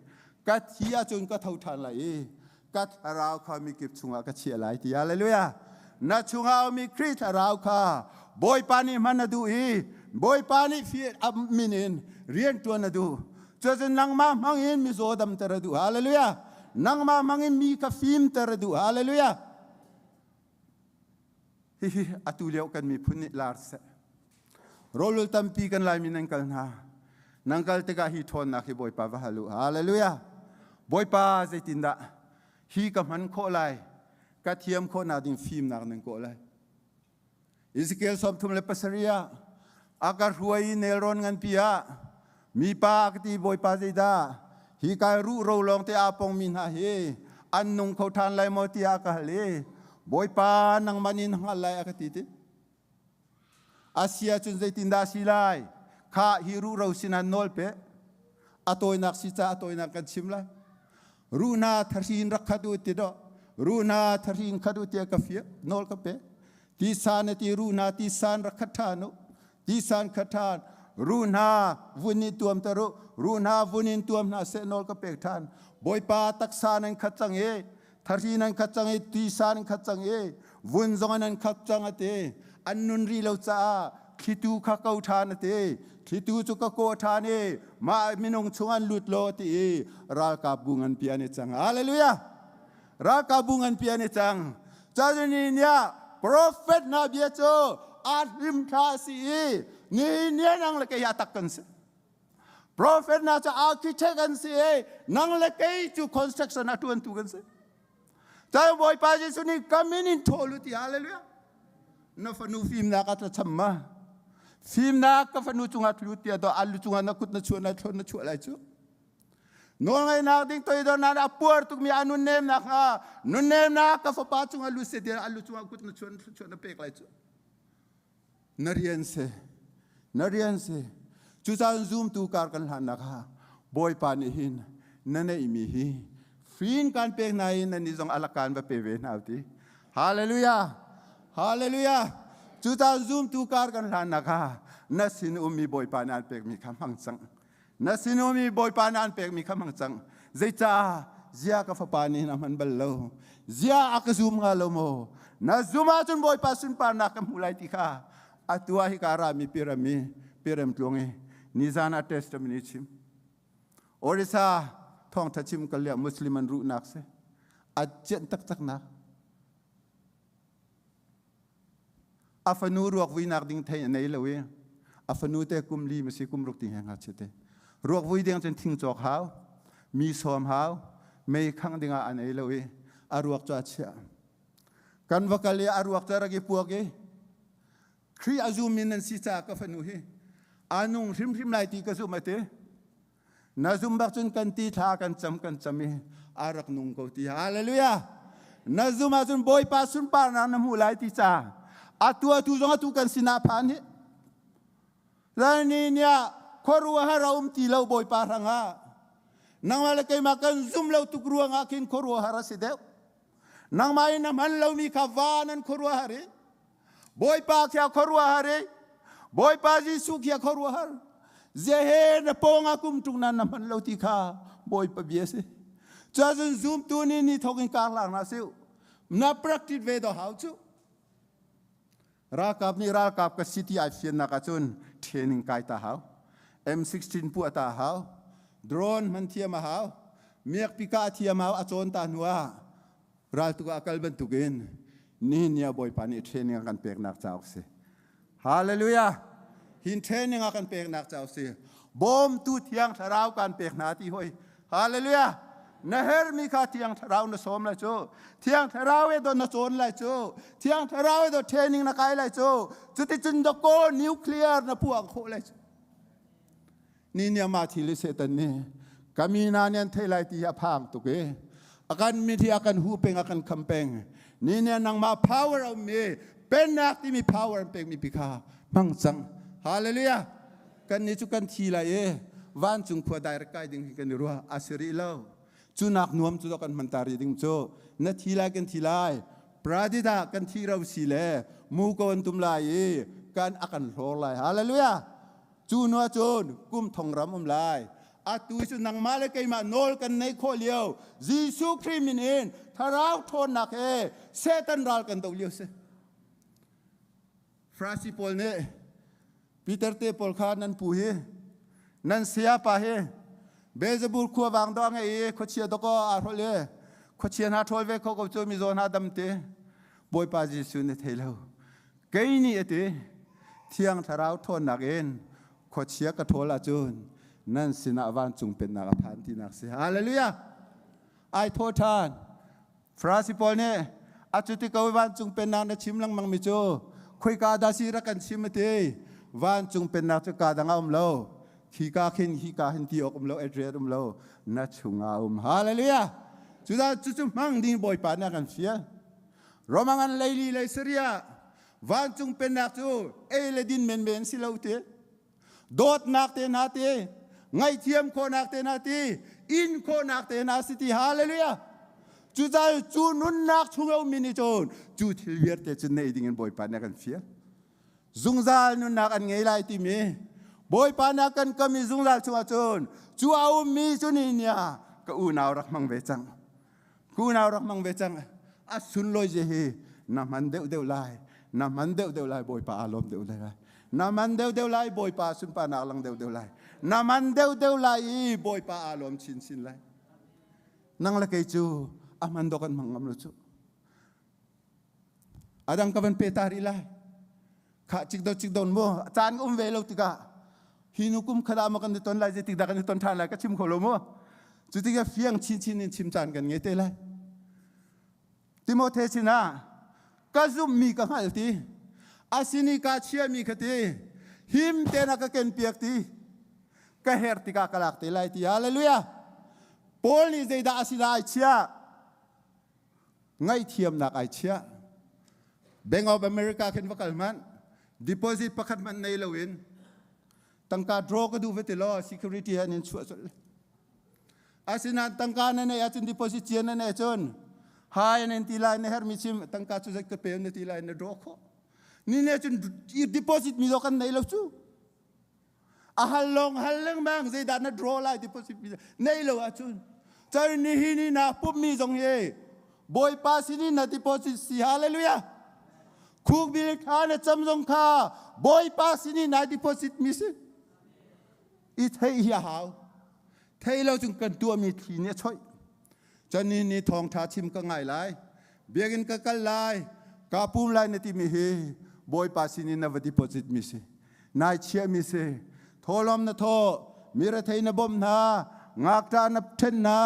ka thi ahcun ka tho ṭhan lai i ka thlarau kha mikip chungah ka chiah lai ti. Hallelujah! Na chungah ummi Khrih thlarau kha Bawipa nih hman a duh i Bawipa nih min in rian ṭuan a duh. Cucun nangmah hmang in mizaw damter a duh. Hallelujah! Nangmah hmang in mi kha fimter a duh. Hallelujah! Hihi atu lio kan miphun nih lar seh. Rawlul tampi kan Laimi nan kal hna. Nan kal tikah hi ṭhawnnak hi Bawipa va hal u. Hallelujah! Bawipa zeitindah hi ka hman khawh lai, ka thiam khawhnak ding fimnak nan kawh lai. Ezekiel 37 ah a ka hruai i nelrawn nganpi ah mipa ka ti Bawipa zeidah hi kai ruh ro lawng te aa pongmi hna hi an nung kho ṭhan lai maw tiah ka hal i Bawipa nangmah nih na hngalh lai a ka ti ti. Asia cun zeitindah a si lai? Kha hi ruhro sinah nawl pe. A tawinak si ca a tawinak kan chim lai. Ruh hna thahri in rak khat u ti do. Ruh hna thahri in khat u tiah ka fiah nawl ka pe. Tisa na ti ruh hna tisan rak khat ṭhan u. Tisan khat ṭhan. Ruh hna vun in tuam ter u. Ruh hna vun in tuam hna seh nawl ka pek ṭhan. Bawipa taksa nan khat cang i thari nan khat cang i tisa nan khat cang i vun zong nan khat cang a ti an nun ri lo caah thlitu kha ko ṭhan a ti thlitu cu ka kaw ṭhan i mah minung chung an lut law ti i ralkap bu ngan pi an i cang hallelujah ralkap bu ngan pi an i cang cun ni ah prophet hna bia cu a hlim thla a si i ni ni nang le kei a tak kan si Prophet hna cu architect an si i nang le kei cu construction a ṭuantu kan si. Cun Bawipa Jesuh nih ka min in ṭhawl u ti hallelujah. Na fanu fimnak a tlacham ma? Fimnak ka fanu cungah tlu tiah do alu cungah na kut na chuah na thlon na chuah lai cu. Nawlngaihnak ding toidornak a puar tukmi a nunnemnak hnga nunnemnak ka fapa cungah lu se tiah alu cungah kut na chuah na chuah na pek lai cu. Na rian si. Na rian si. Cucaah zumtu kar kan hlannak ah Bawipa nih hin na neihmi hi fin kan pek hna i nan nih zong alak kan va pe ve hna ti. Hallelujah. Hallelujah. Cucaah zumtu kar kan hlannak ah na sin ummi Bawipa nih an pekmi kha hmang cang. Na sin ummi Bawipa nih an pekmi kha hmang cang. Zeicah zia ka fapa nih hin a hman bal lo. Zia a ka zum hnga lo maw? Na zum ahcun Bawipa sunparnak ka hmu lai ti kha atu ah hika rami pirami pirem tluang i nizan ah testimony chim. Orissa thawngtha chim kal liah Muslim an ruhnak si. A cianh taktak nak. A fanu ruak vuinak ding thei a nei lo i a fanu te kum li ma si kum ruk ti he ngakchia te. Ruak vui ding cun thing cawk hau, mi sawm hau, mei khangh ding ah a nei lo i a ruak cu a chiah. Kan va kal i a ruak cu a rak i puak i Khrih a zum in nan si caah ka fanu hi a nung hrimhrim lai ti ka zumh a ti. Na zum bak cun kan ti thla kan cam kan cam i a rak nung ko ti. Hallelujah. Na zum ahcun Bawipa sunparnak na hmuh lai ti ca. Atu atu zong atu kan sinah phan hi. Lani nia khuaruahar a um ti lo Bawipa hrangah. Nangmah le keimah kan zum lo tuk ruangah khin khuaruahar a si deuh. Nangmah in na hman lomi kha van an khuaruahar i Bawipa khi a khuaruahar i Bawipa Jesuh khi a khuaruahar. Zehe na pawng ah kum ṭung nan na hman lo ti kha Bawipa bia si. Cun zumtu nih ni thok in kar lang na siu. Na practice ve do hau cu. Ralkap nih ralkap ka si ti ai fiannak ahcun training kai ta hau. M16 puah ta hau. Drone hman thiam a hau. Miak pika thiam hau a cawn ta hnu ah raltuk ah kal bantukin nihin ni ah Bawipa nih training a kan peknak cauk si. Hallelujah! Hin training a kan peknak cauk si. Bawmtu thiang thlarau kan pek hna ti hoi. Hallelujah! Na hermi kha Thiang Thlarau na sawm lai cu. Thiang Thlarau e do na cawn lai cu. Thiang Thlarau e do training na kai lai cu. Cuticun dakaw nuclear na puak khawh lai cu. Ni nia ma thil i Satan nih kami na nian thei lai ti hi a phang tuk i akan mi hi akan hu peng akan kham peng ni nia nangmah power a um mi pennak timi power an pek mi pi kha hmang cang hallelujah kan ni cu kan thi lai i vancung khua direct kai ding hi kan i ruah a si rih lo cu nak nuam cu kan hman ta rih ding cu na thi lai kan thi lai pradida kan thi ro si le mu ko an tum lai i kan a kan hlor lai hallelujah cu nu cun kum thong ram um lai atu cu nangmah le keimah nawl kan nei khawh lio Jesuh Khrih min in thlarau ṭhawnnak he Satan ral kan do lio si Farasi pawl nih Peter te pawl kha nan pu hi nan saya pa hi Beelzebul khuavang do a ngei i khuachia dawkaw aa hrolh i khuachia hna ṭhawl ve kho ko cu mizaw hna dam ti Bawipa Jesuh nih thei lo kei nih a ti Thiang Thlarau ṭhawnnak in khuachia ka ṭhawl ahcun nan sinah vancung pennak a phan tinak si hallelujah ai thaw ṭhan Farasi pawl nih a cuti ko vancung pennak na chim lengmang mi cu khoika dah si rak kan chim a ti vancung pennak cu ka dang a um lo khika khin hika hin ti awk um lo address um lo na chungah um hallelujah cudah cucu hmang ding bawipa nih a kan fial Roman an leili lei Syria vancung pennak cu ei le din menmen si lo ti dawtnak te hna ti ngaihthiam khawhnak te hna ti in khawhnak te hna si ti hallelujah cucaah cu nunnak chung a ummi nih cun cu thil vialte cu nei ding in Bawipa nih a kan fial zungzal nunnak an ngei lai timi Bawipa nih a kan kam i zungzal chungah cun cu a ummi cu ni nia ka unau rak hmang ve cang ka unau rak hmang ve cang a sunlawi je hi na hman deuh deuh lai na hman deuh deuh lai Bawipa aa lawm deuh lai na man deuh deuh lai Bawipa sunparnak lang deuh deuh lai na man deuh deuh lai i Bawipa aa lawm chinchin lai nang le kei cu a hman dawk kan hmang ngam lo cu adang ka van pe ta rih lai kha cik do cik don mu caan um ve lo tikah hi nu kum khat ah ma kan i ton lai zeitik dah kan i ton ṭhan lai ka chim kho lo mu cu tikah fiang chinchin in chim caan kan ngei te lai Timothy sinah ka zumhmi ka hngalh ti asini ka chiami kha ti him ten a ka ken piak ti ka her tikah ka lak te lai ti hallelujah Paul nih zeidah a sinah ai chiah ngaihthiamnak ai chiah Bank of America khin va kal hmanh deposit pakhat hmanh nei loin tangka draw ka duh ve ti law security han in chuah colh asinain tangka na nei ahcun deposit cian na nei ahcun hai nan ti lai na hermi chim tangka cu zat ka pe na ti lai na draw khawh ni ne cun deposit mi kan nei lo cu a hal lawng hal lengmang zeidah na draw lai deposit mi nei lo ahcun cun nihin ni na pummi zong hi Bawipa sinin na deposit si hallelujah khukbil kha na cam zong kha Bawipa sinin na deposit mi si i theih hi a hau thei lo cun kan tuahmi thli nih a choih cun ni ni thawngṭha chim ka ngai lai biakinn ka kal lai ka pum lai na timi hi Bawipa sinin na va deposit mi si nai chiah mi si thawlawm na thaw mi rethei na bawmh hna ngakṭah na ṭhen hna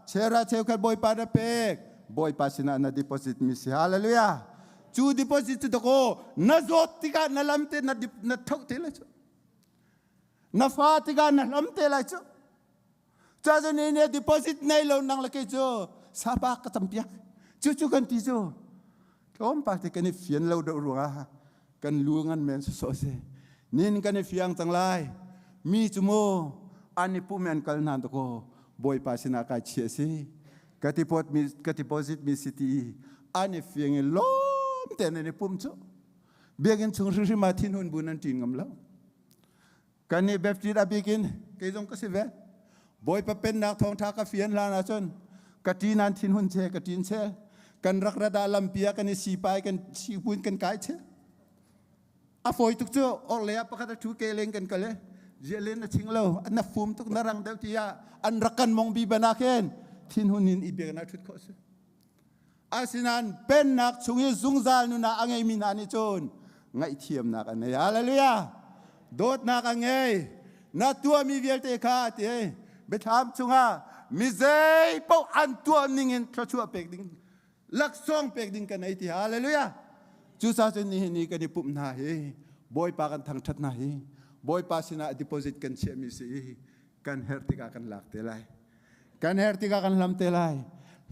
chera cheukhat Bawipa na pek Bawipa sinah na deposit mi si hallelujah cu deposit cu dakaw na zawt tikah na lam te na na thoh te lai cu na fa tikah na hlam te lai cu ca cu ni ne deposit nei lo nang le kei cu sapa ka campiak cu cu kan ti cu tlawmpal te kan i fian lo deuh ruangah kan lu ngan men sawsawh si nin kan i fiang cang lai mi cu mu an i pum an kal hna to ko bawipa sinah kai chia si ka deposit mi ka deposit mi si ti an i fiang i lawm te an i pum cu biakinn chung hrimhrim ah thinhun bu nan ṭin ngam lo Kan nih Baptist a bikin kei zong ka si ve. Bawipa pennak thawngṭha ka fian hlan ahcun ka ṭi nan thinhun che ka ṭin che kan rak rat ah lampi ah kan i sipai kan sipun kan kai che a fawi tuk cu orhlei ah pakhat a ṭhu ke leng kan kal e zialen na ching lo na fum tuk na rang deuh tiah an rak kan mong bi bana khin thinhun in i biakinn ah ṭhut khawh si asinain pennak chung i zungzal nunah a ngeimi hna nih cun ngaihthiamnak an ngei hallelujah dawtnak a ngei na tuahmi vialte kha ti biathlam chungah Mi zei paoh an tuah ning in thluachuah pek ding laksawng pek ding kan ei ti. Hallelujah. Cucaah cun nihin ni kan i pumh hna hi Bawipa kan thangṭhat hna hi Bawipa sinah deposit kan chiahmi si i kan herh tikah kan lak te lai. Kan herh tikah kan hlam te lai.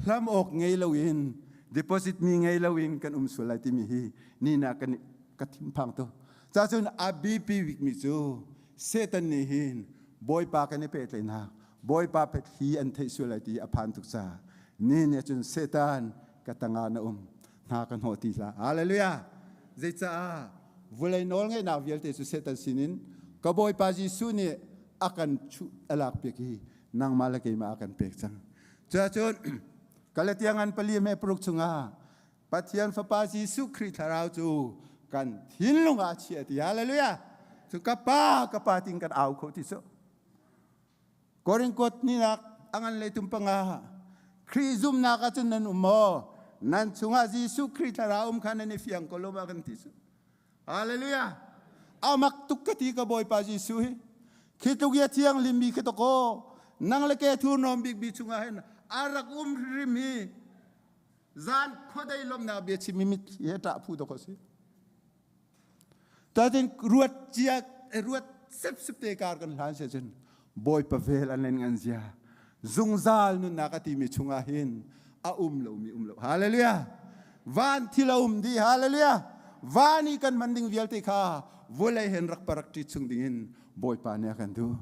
Hlam awk ngei loin deposit mi ngei loin kan um sual lai timi hi ni na kan ka thinphang tu. Cacun a bipi bikmi cu Satan nih hin Bawipa kan i pehtlaihnak Bawipa pet hi an theih sual lai ti a phan tuk caah ni nih cun Satan ka tangah na um hna ka hnawh ti hlah. Hallelujah. Zeicah vulei nawl ngeihnak vialte cu Satan sinin ka Bawipa Jesuh nih a kan chuh a lak piak i nangmah le keimah a kan pek cang. Cuacun Galatia ngan pali me paruk chungah Pathian Fapa Jesuh Khrih Thlarau cu kan thinlung ah a chiah ti. Hallelujah. Cu ka pa ka pa ting kan au kho ti cu. Korin kot ni nak angan le tum panga Khrih zumnak ah cun nan um maw? Nan chungah Jesuh Khrih Thlarau um kha nan i fiang ko lo ma kan ti cu. Hallelujah. Amak tuk ka ti ka Bawipa Jesuh hi. Khi tluk ya thiang limmi khi to ko. Nang le ke thur nom bik bi chungah hin arak um hrim hi. Zan khuadei lomnak bia chim mi he ṭah phu to ko si. Tatin ruat cia ruat sep sep te kar kan hlan se cun Bawipa vel an len ngan zia zungzal nunnak a timi chungah hin a um lomi um lo. Hallelujah. Van thil a um di. Hallelujah. Van i kan man ding vialte kha vulei hen rak parak ṭi chung ding in Bawipa nih a kan duh.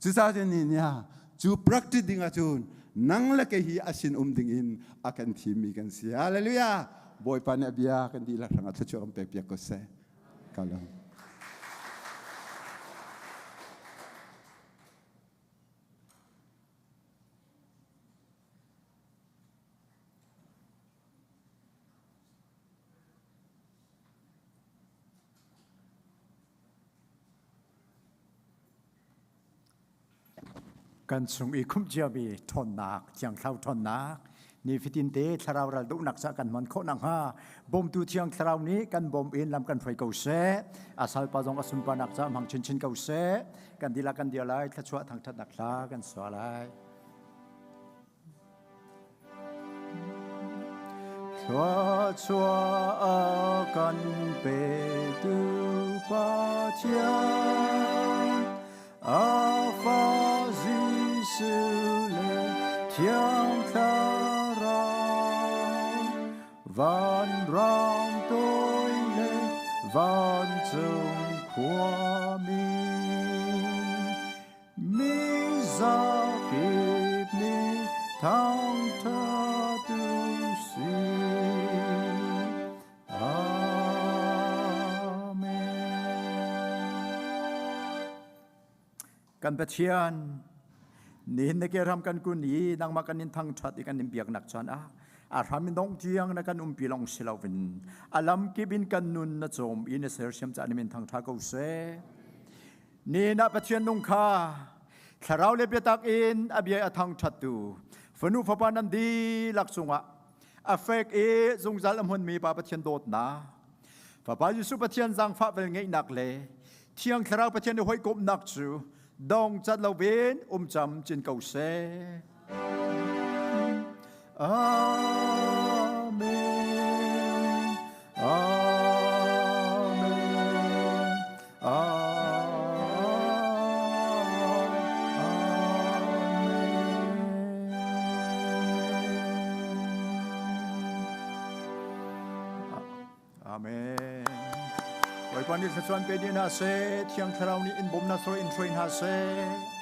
Cucaah cun ni nia cu practice ding ahcun nang le kei hi a sin um ding in a kan thimmi kan si. Hallelujah. Bawipa nih a bia kan dihlak hrangah thluachuah kan pek piak ko seh. Ka lawm. Kan chung i khumh ciami ṭhawnnak, Thiang Thlarau ṭhawnnak, nifatin te thlarau ral dohnak ca kan hman khawh nakhnga bawmtu Thiang Thlarau nih kan bawm in lam kan hruai ko seh. A salpa zong a sunparnak ca hmang chinchin ko seh. Kan dihlak kan dir lai, thluachuah thangṭhatnak hla kan sua lai. Thluachuah a kan petu Pathian, a fa Jesuh le Thiang Thlarau, vanram toi le vancung khuami. Mi zakip nih thangṭhat u sih. Amen. Kan Pathian, nihin na ke ram kan kun i nangmah kan in thangṭhat i kan in biaknak caan ah a hram in dong tiang na kan umpi lawng si loin a lamkip in kan nun na cawm i na sersiam caan in thangṭha ko seh. Ni na Pathian nung kha thlarau le biatak in a bia a thangṭhattu fanu fapa nan dihlak cungah a fek i zungzal a hmunmi Pa Pathian dawtnak, Fapa Jesuh Pathian zaangfah velngeihnak le Thiang Thlarau Pathian i hawikomhnak cu dong cat loin um cam cin ko seh. Amen. Amen. Amen. Amen. Bawipa nih thluachuah pe dih hna seh, Thiang Thlarau nih in bawm hna seh, in hruai hna seh.